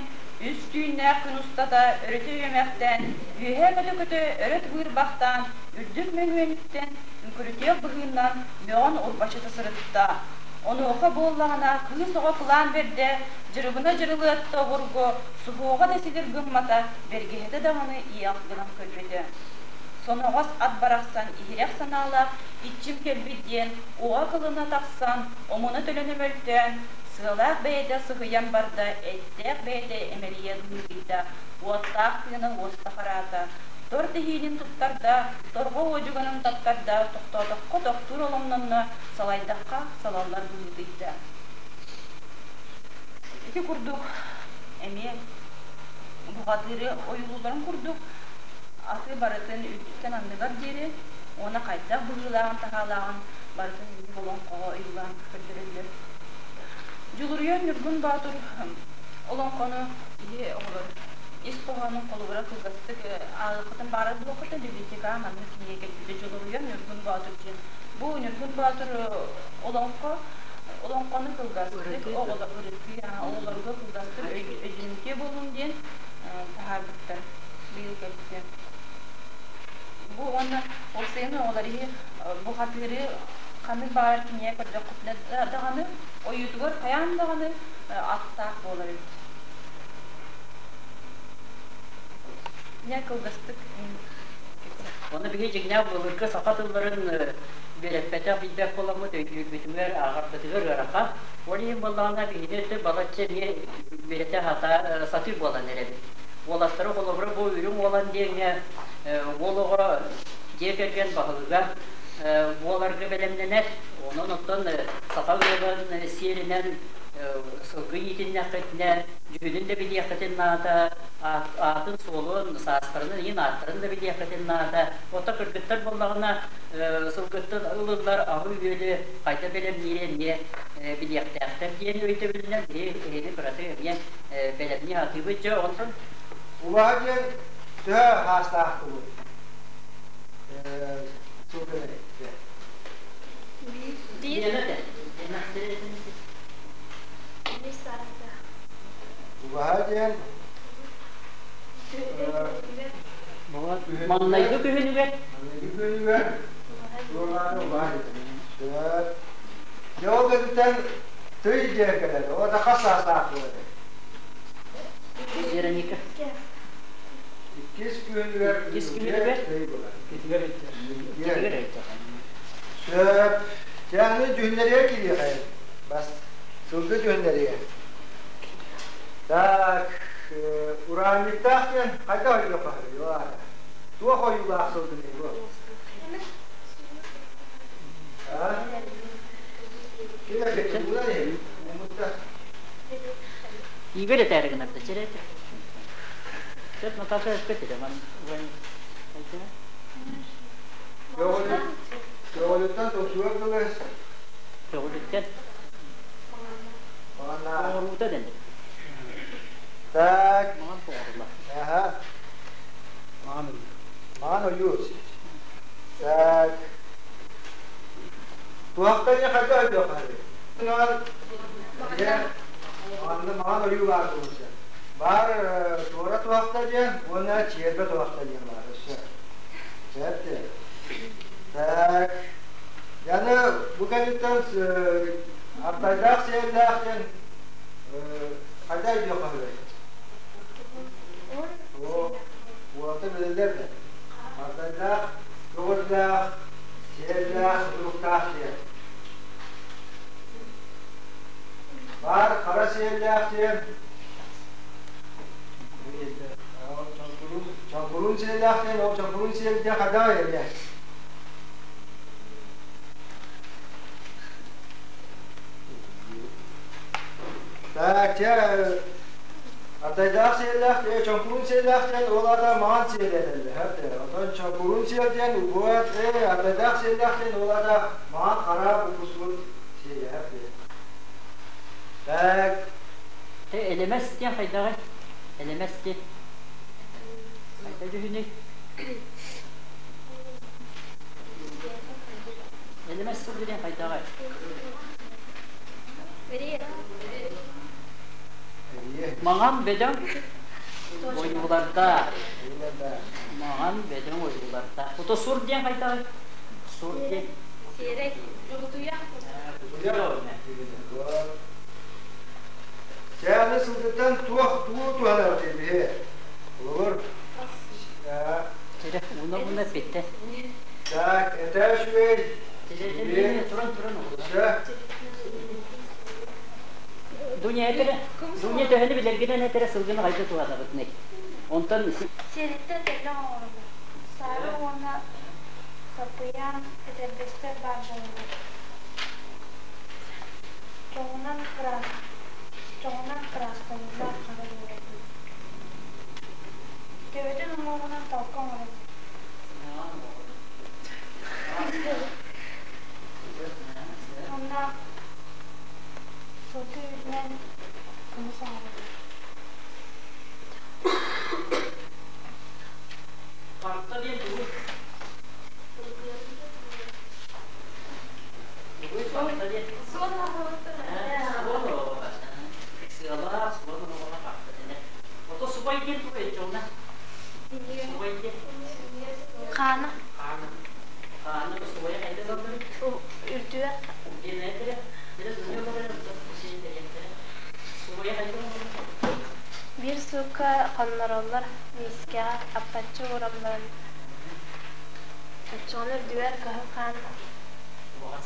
үс түүннээх күн устата өрүтэ үөмэхтээн, үөһэ көтө-көтө өрө тыбыырбахтаан, үрдүк мөҥүөнүттэн үҥкүрүтүөх быһыыннан мөҕөн урбачыта сырытта. Онуоха буоллаҕына кыыс оҕо кылаан бэрдэ, дьырыбына дьырылыатта обургу, суһуоҕа да силир гыммата, бэргэһэтэ даҕаны иэҕ гынан көрбөтө. Соноҕос ат барахсан иһирэх санаалаах иччим кэлбит диэн уоҕа кылына тахсан, омуна төлөнө мөлтөөн, сыалаах бэйэтэ сыһыйан барда, эттээх бэйэтэ эмэлийэ быһыытыйда, уоттаах тыына уоста хараата, тор тэһиинин туттарда, торҕо уодьуганын таптарда, тохтоотоххо тохтуур оломнонно, салайдахха салаллар быһыытыйда. Ити курдук эмиэ бухатыыры ойуулуулларын курдук аты барытын үрдүттэн анныгар диэри уонна хайдах быһыылааҕын-таһаалааҕын барытын олоҥхоҕо ойуулаан көрдөрөллөр. Дьулуруйар Ньургун Боотур олоҥхону киһи оҕолор ис хоһоонун холобура кылгастык ааҕыаххытын баҕарар буолуоххутун библиотекаҕа маннык кинигэ кэлбитэ Дьулуруйар Ньургун Боотур диэн. Бу Ньургун Боотур олоҥхо олоҥхону кылгастык оҕолор ырытыы оҕолорго кылгастык өйдөнүмтүө буоллун диэн таһаарбыттар быйыл кэлбитэ. Бу уонна ол сайын оҕолор иһи бухатыыры ханнык баҕарар кинигэ көрдөххүтүнэ даҕаны ойуутугар хайаан даҕаны аттаах буолар эбит. Дьэ кылгастык Ону биһи дьиҥнээх былыргы саха тылларын үөрэппэтэх билбэт буоламмыт өйдүүрбүтүгэр, ааҕарбытыгар ыарахан. Ол иһин буоллаҕына биһини өттө балачча эмиэ үөрэтэ сатыыр буолан эрэбит. Уолаттары холобура бу үрүҥ уолан диэҥҥэ уол оҕо дьиэ кэргэн баһылыга буоларга бэлэмнэнэр. Онон оттон саха ыалын сиэринэн сылгы иитиннэххитинэ, дьүһүнүн да билиэххитин наада, аатын-суолун, саастарынан иһин ааттарын да билиэххитин наада. Оттон кыргыттар буоллаҕына сылгыттан ылыллар аһы-үөлү хайда бэлэмниири эмиэ билиэхтээхтэр диэн өйдөбүлүнэн биһи эһиги кыратык эмиэ бэлэмнии сатыыбыт. Дьэ, онтон Убаһа диэн төһө хаастаах тугуй? Сылгыны Биир. Биир саастаах. Убаһа диэн Маҥнайгы күһүнүгэр Маҥнайгы күһүнүгэр туолааны убаһа диэн. Сөп. Дьэ ол кэнниттэн тый диэн кэлэр. Ол да хас саастаах буолар? Вероника. Иккис күһүнүгэр Иккис күһүнүгэр тый буолар. Иккитигэр өйдөх. Сөп. Дьэ аны дьүһүннэригэр киириэхэйин. Бас сылгы дьүһүннэригэр. Так, ураанньыктаах диэн хайдах өйдүөххэ сөбүй ол аата? Туох ойуулаах сылгыный бу? А? Ким эппитин булан иһин? Умутта. Игорь этээри гынар да чэрэтэ. Сөп Наташа эппет этэ ман Көҕүлүттэн тупсугар дылы. Көҕүлүттэн. Оҥоруута дэнэр. Так. Маҥан тоҕорула. Аха. Маҥан ойуу. Маҥан ойуу. Так. Туохтан хайда ойдуоххай? Манна маҥан ойуу баар буолуон Баар туора туохта диэн уонна чиэрбэ туохта диэн баар өссө. Сөп Так. Яны бу кэнниттэн ардайдаах сиэллээх диэн хайда өйдүөххэ Уолаттар билэллэр да. Ардайдаах, көҕүллээх, сиэллээх, туруктаах диэн. Баар хара сиэллээх диэн Чоҥкуруун сиэллээх диэн ол чоҥкуруун сиэл диэн хайдах эмиэ? Так, чэ, Ардайдаах сиэллээх диэн чоҥкуруун сиэллээх диэн ол аата маҥан сиэл этэллэр. Оттон чоҥкуруун сиэл диэн убуот, ардайдаах сиэллээх диэн ол аата маҥан хара буккусугун сиэлэһэр диэн. Так. Элэмэс диэн хайдаҕый? Элэмэс диэн. Хайда дьүһүнүй? Элэмэс сылгы диэн хайдаҕый? Маҥан бөдөҥ ойуулардаах. Маҥан бөдөҥ ойуулардаах. Ото сур диэн хайдаҕый? Сур диэн. Сиэрэй. Кутуйах. Чээнэ сылгыттан туох тугу туһанар диэбиһи? Олор. Чэрэ, уна-уна эппиттэ. Так, это үчүгэй. Туран туран Дуня этэрэ, Дуня төһөнү билэргинэн этэрэ сылгыны хайда туһанабытный? Онтон Сиэриттэн тэллэх оҥоробут. Саары уонна саппыйаан этэрбэстэр баар буолаллар. Чоҕунан чоҕунан кырааскалыыллар хара буоларбыт. Төбөтүн уҥуоҕунан талка оҥоробут. Онно сылгы үүтүнэн кымыс оҥоробут. Харта диэн тугуй? Тугуй харта диэн? Суон Суон оҕоҕо. Сыалаах суон оҕоҕо харта дэнэр. Ото субай диэн тугуй дьоҥҥо? Субай диэн? Хаана. Хаана. Хаана субайа хайда ылалларый? Үрдүгэр. Диэн этэрэ. Субайа хайда ылаллар? Биир суукка хоннороллор, миискэҕэ аппаччы ууран баран, оччоҕуна үрдүгэр кыһыл хаан,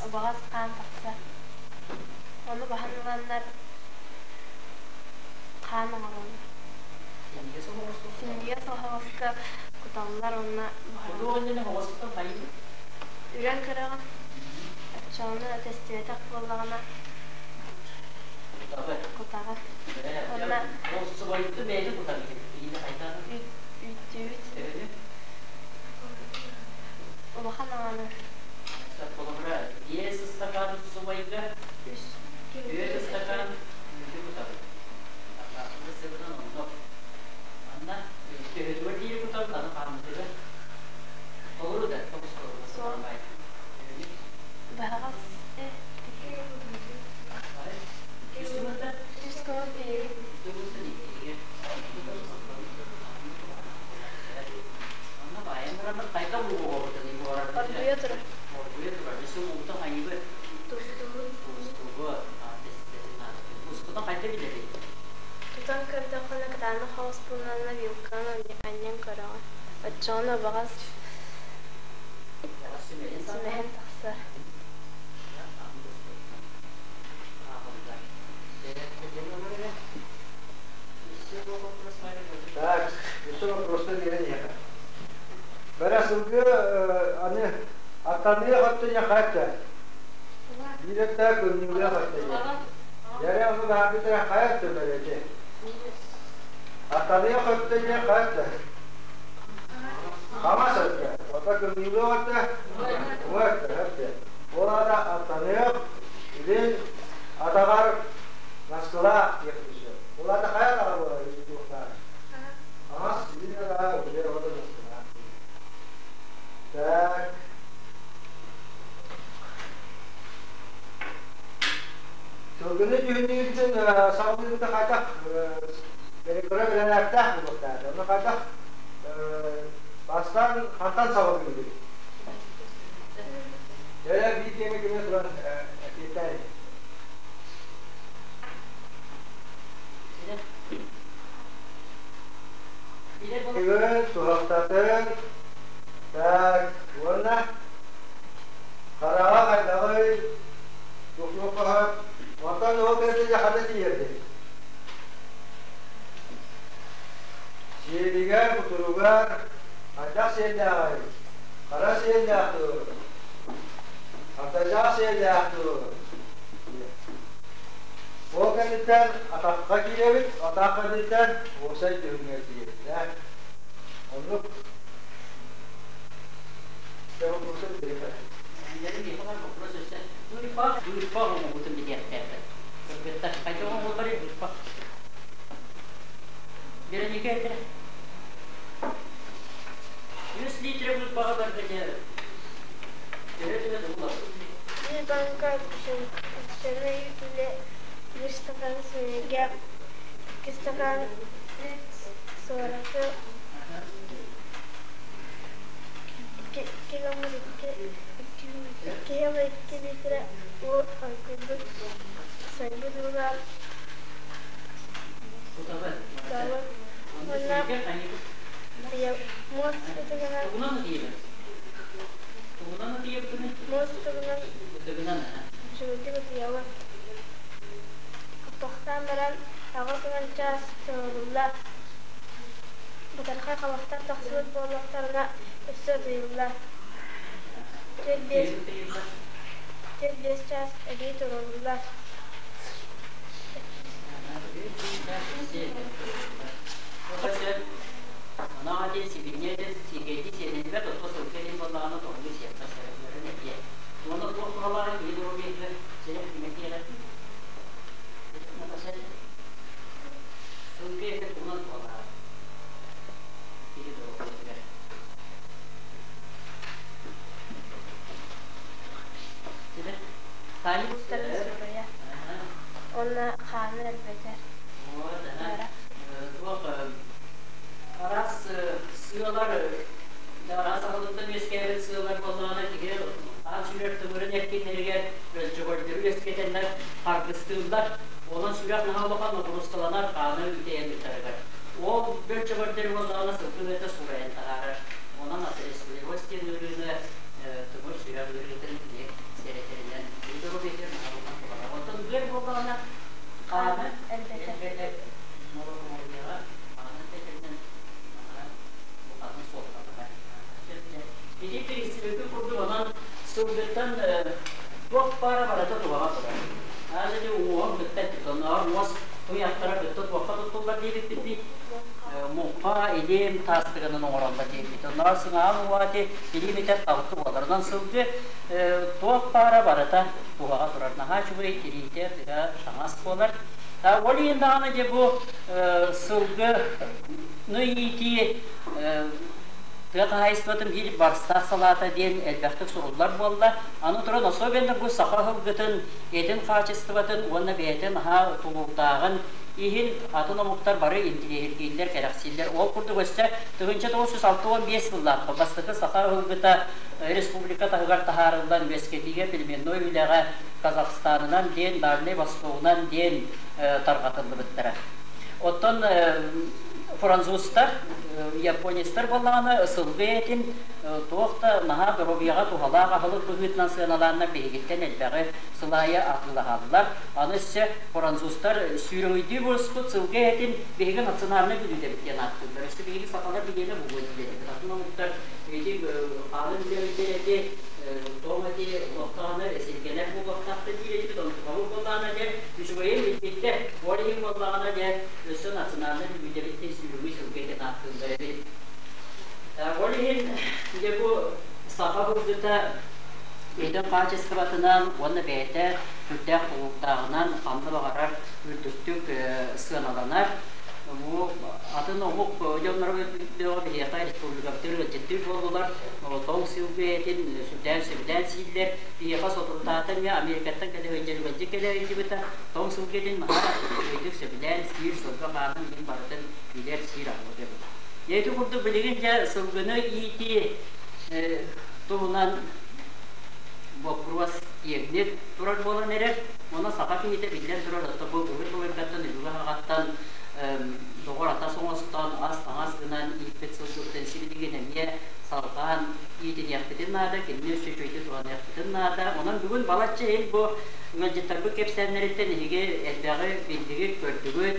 убаҕас хаан тахсар. Ону баһан ыланнар хаан оҥороллор. Синньигэс оһоҕоско куталлар уонна буһараллар. Үрэн көрөҕүн, оччоҕуна тэстибэтэх буоллаҕына кутаҕын. Уонна үүттүүбүт. Улахан аҕаны. Үс. Суох. Баһаҕас Үс кыһыл биһиги. Оргуйа турар. Тустубут. Тутан көрдөххүнэ кытаанах соҕус буоллаҕына вилканан анньан көрөҕүн. Оччоҕуна убаҕас сүмэһин тахсар. Так, еще вопрос берен ехать. диэн хайа Биир өттө кымньыылыах өттө диэн. Дьэрэ ону баһарбыттара хайа өттөлөр эти? Аттаныах өттө диэн хайа өттө? Хаҥас өттө. Ота кымньыылыах өттө? Уҥа өттө. Өттө. Ол аата аттаныах илин атаҕар наскылаах диэхпит сөп. Ол аата хайа атаҕар буолар туохтаах? Хаҥас илин атаҕар уже оҕото наскылаах. Так. Сылгыны дьүһүннүүрбүтүн саҕалыырбыта хайдах кыра бирэнээктээх буолуохтаах. Онно хайдах бастаан хантан саҕалыырбыт? Дьэ, биир кэмэ кимэ туран эппиэттээн. Бүгүн туһахтатын так уонна хараҕа хайдаҕый туох-туохха онтон ол кэннэ ханна тиийэрдий сиэлигэр кутуругар хайдах сиэллээҕий хара сиэллээх дуо хардачаах сиэллээх дуо Ол кэнниттэн атахха киирэбит, атах кэнниттэн уопсай түһүмҥэ тиийэбит. Оннук. Быырпах оҥоһуутун билиэхтээхпит. Кыргыттар хайдах оҥоһулларый быырпах? Вероника этэ. Үс литр быырпаҕы барга дьэ төһө-төһө булабыт? Биир банка Сэмэй үлэ биир стакан сымыйга, икки стакан суораты, икки гаммыр икки икки икки литрэ уу оргуйбут сойбут уулаах кутабыт уонна муос ытыгынан муос ытыгынан Үчүгэйдик утуйабын. Тохтоон баран 80 чаас туруоруллар. Бытархай хабахтар тахсыбыт буоллахтарына өссө утуйуллар. 4-5 чаас эбии туруоруллар. Уонна туох туһалааҕый киһи доруобуйатыгар сэрэх кимэ киэрэ? Сылгы этэ тугунан туһалааҕый киһи доруобуйатыгар? Устарын суруйа. Уонна хааны элбэтэр. Туох араас сыалар араас аҕалыттан үөскээбит сыалар буоллаҕына киһи аан сүрэр тымырын эркиннэригэр бөлчөгөрдөрү үөскэтэннэр харгыстыыллар. Онон сүрэх наһаа улахан ноҕуруускаланар хааны үтэйэн ыытарыгар. Ол бөлчөгөрдөрү буоллаҕына сылгы ыата суурайан таһаарар. Онон атеросклероз диэн ыарыыны тымыр сүрэх ыарыытын кини сэрэтэринэн доруобуйатыгар наһаа улахан туһалаах. Оттон ыар буоллаҕына хааны элбэтэр норуотуморгияҕа хааны элбэтэринэн букатын суолталанар. Ити принципи курдук онон сылгыттан туох баара барыта туһаҕа турар. Аата дьэ уҥуоҕун кытта эппит. Оннооҕор муос туйахтара кытта туохха туттуллар диэбиппит дии. Муҥха, илим таастыгынан оҥороллор диэбиппит. Оннооҕор сыҥааҕын уҥуоҕа ити илиим этэр талты буолар. Онон сылгы туох баара барыта туһаҕа турар. Наһаа үчүгэй тириитэ, тыһа таҥас буолар. Ол иһин даҕаны дьэ бу сылгыны иитии тыа хаһаайыстыбатын биир барыстаах салаата диэн элбэхтик суруллар буолла. Аны туран особенно бу саха сылгытын этин хаачыстыбатын уонна бэйэтин наһаа тулуурдааҕын иһин атын омуктар бары интириэһиргииллэр, кэрэхсииллэр. Ол курдук өссө 1965 сыллаахха бастакы саха сылгыта республика таһыгар таһаарыллан үөскэтиигэ племенной үлэҕэ Казахстанынан диэн, Дальнай Востогунан диэн тарҕатыллыбыттара. Оттон французтар, японецтар буоллаҕына сылгы этин туох да наһаа доруобуйаҕа туһалаах аһылык быһыытынан сыаналааннар биһигиттэн элбэҕи сыл аайы атыылаһаллар. Аны өссө французтар сүүрөҥүйдүү буспут сылгы этин биһиги национальнай бүлүүдэбит диэн ааттыыллар. Өссө биһиги сахалар биһиэнэ буолуо дииллэр. Атын омуктар ити хаалын үлэбиттэр эти, тоҥ эти ити туохтаҕына сиргэлэр буолуохтаахтар диир этибит, онтукабыт буоллаҕына дьэ үчүгэйин билбиттэр. Ол иһин буоллаҕына дьэ өссө национальнай бүлүүдэбиттэн сүүрүгү сылгы этин ааттыыллар эбит. Ол иһин дьэ бу саха былгыта бэйэтин хаачыстыбатынан уонна бэйэтэ сүрдээх тулуурдааҕынан ханна баҕарар үрдүктүк сыаналанар. Бу атын омук дьонноро көрдөөҕө биһиэхэ республикабытыгар ыалдьыттыыр буоллулар. Тоҥ сылгы этин сүрдээн сөбүлээн сииллэр. Биһиэхэ соторутааҕыта эмиэ Америкаттан кэлэ сылдьар ыалдьыт кэлэ сылдьыбыта. Тоҥ сылгы этин наһаа үчүгэйдик сөбүлээн сиир, сылгы хаанын иһин барытын билэр, сиир аһылык эбит. Ити курдук билигин дьэ сылгыны иитии туһунан боппуруос киэҥник турар буолан эрэр. Онон саха киһитэ биллэн турар, оттон бу былыр-былыргаттан өбүгэ аҕаттан доҕор-атас оҥостон, ас-таҥас гынан ииппит сылгыбытын сибилигин эмиэ салҕаан иитиниэхпитин наада, кинини өссө үчүгэйдик туһаныахпытын наада. Онон бүгүн балачча иһин бу ыалдьыттарбыт кэпсээннэриттэн эһиги элбэҕи биллигит, көрдүгүт.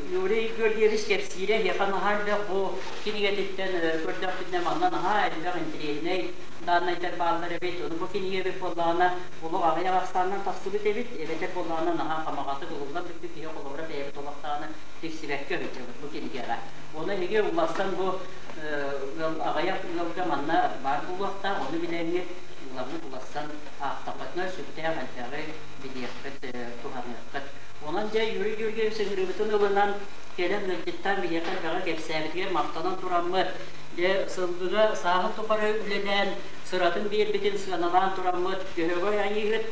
Юрий Георгиевич кэпсиирэ эһиэхэ наһаа элбэх бу кинигэтиттэн көрдөхпүтүнэ манна наһаа элбэх интэриэһинэй дааннайдар бааллар эбит. Ону бу кинигэ эбит буоллаҕына олох аҕыйах ахсаанынан тахсыбыт эбит, эбэтэр буоллаҕына наһаа хамаҕатык ылыллан бүппүт киһи холобура бэйэбит олохтоону тиксибэккэ сылдьабыт бу кинигэҕэ. Ону эһиги уларсан бу ыал аҕыйах ыалга манна баар буолуохтаах, ону билэҥҥит ыламмыт уларсан аахтаххытына сүрдээх элбэҕи билиэххит, туһаныаххыт. Онон дьэ Юрий Георгиевич ыҥырыыбытын ылынан кэлэн ыалдьыттаан биһиэхэ элбэҕи кэпсээбитигэр махтанан тураммыт, дьэ сылгыга сааһын тухары үлэлээн сыратын биэрбитин сыаналаан тураммыт, Дьөһөгөй Айыыһыт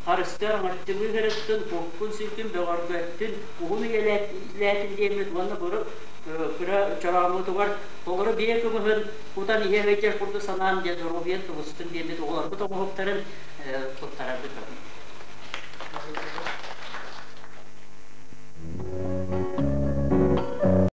харыстыар аҥардьылыы сырыттын, куккун-сүргүн бөҕөргөттүн, уһун үйэлээтин диэммит уонна бу кыра чорооммутугар толору биэ кымыһын кутан иһэ сылдьар курдук санаан дьэ доруобуйан тубустун диэммит оҕолорбут оҥоһуктарын туттарарбыт.